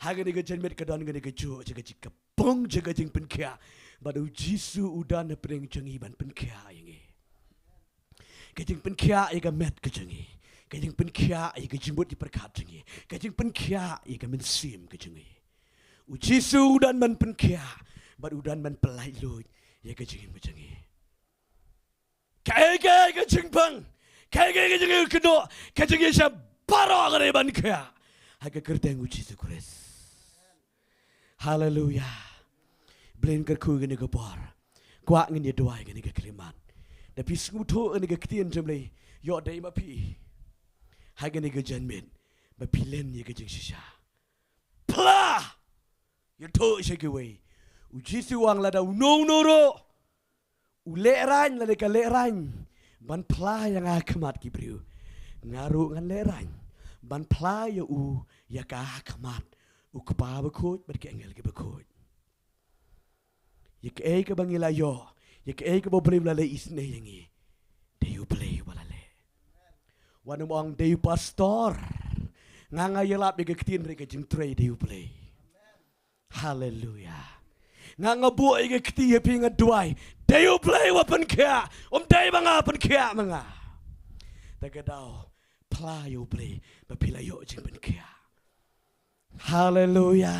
Ha kane ka janmiet ka don kane ka juk ka jingkapong ka jingpynkhiah. Bad U Jisu u don hapdeng jong ngi ban pynkhiah ïa ngi. Ka jingpynkhiah ïa ka met ka jong ngi. Ka jingpynkhiah ïa ka jingmut jingpyrkhat jong ngi. Ka jingpynkhiah ïa ka mynsiem ka jong ngi. U Jisu u don ban pynkhiah bad u don ban pyllait luid ïa ka jingim ka jong ngi. Kaei kaei ka jingpang, kaei kaei ka jingkynnoh, ka jingïashem baroh ka dei ban khiah ha ka kyrteng U Jisu Khrist. Haleluya. Blei un kyrkhu ïa kane ka por. Kwah ngin ïa duwai ïa kane ka khyllipmat. Da phi sngewthuh ïa kane ka ktien jong U Blei, ïoh dei ma phi ha kane ka janmiet ba phi len ïa ka jingshisha. Phla! Ïathuh sha kiwei. U Jisu u ong lada uno uno ruh u lehraiñ lane ka lehraiñ ban phla ïa nga ha khmat ki briew, nga ruh ngan lehraiñ ban phla ïa u ïa ka ha khmat U Kpa bakhuid bad ki angel kiba khuid. Ïa kaei kaba ngi la ïoh, ïa kaei kaba U Blei u la leh isynei ïa ngi, dei U Blei uba la leh. Wat nym ong dei u pastor. Nga nga ïalap ïa ka ktien, hynrei ka jingtrei dei U Blei. Haleluya. Nga nga buh ïa ka kti ha phi, nga duwai, dei U Blei uba pynkhiah, ym dei ma nga, pynkhiah ma nga. Te ka daw phla ïa U Blei ba phi la ïoh jingpynkhiah. Haleluya.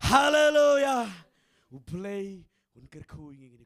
Haleluya. U Blei un kyrkhu ïa ngi.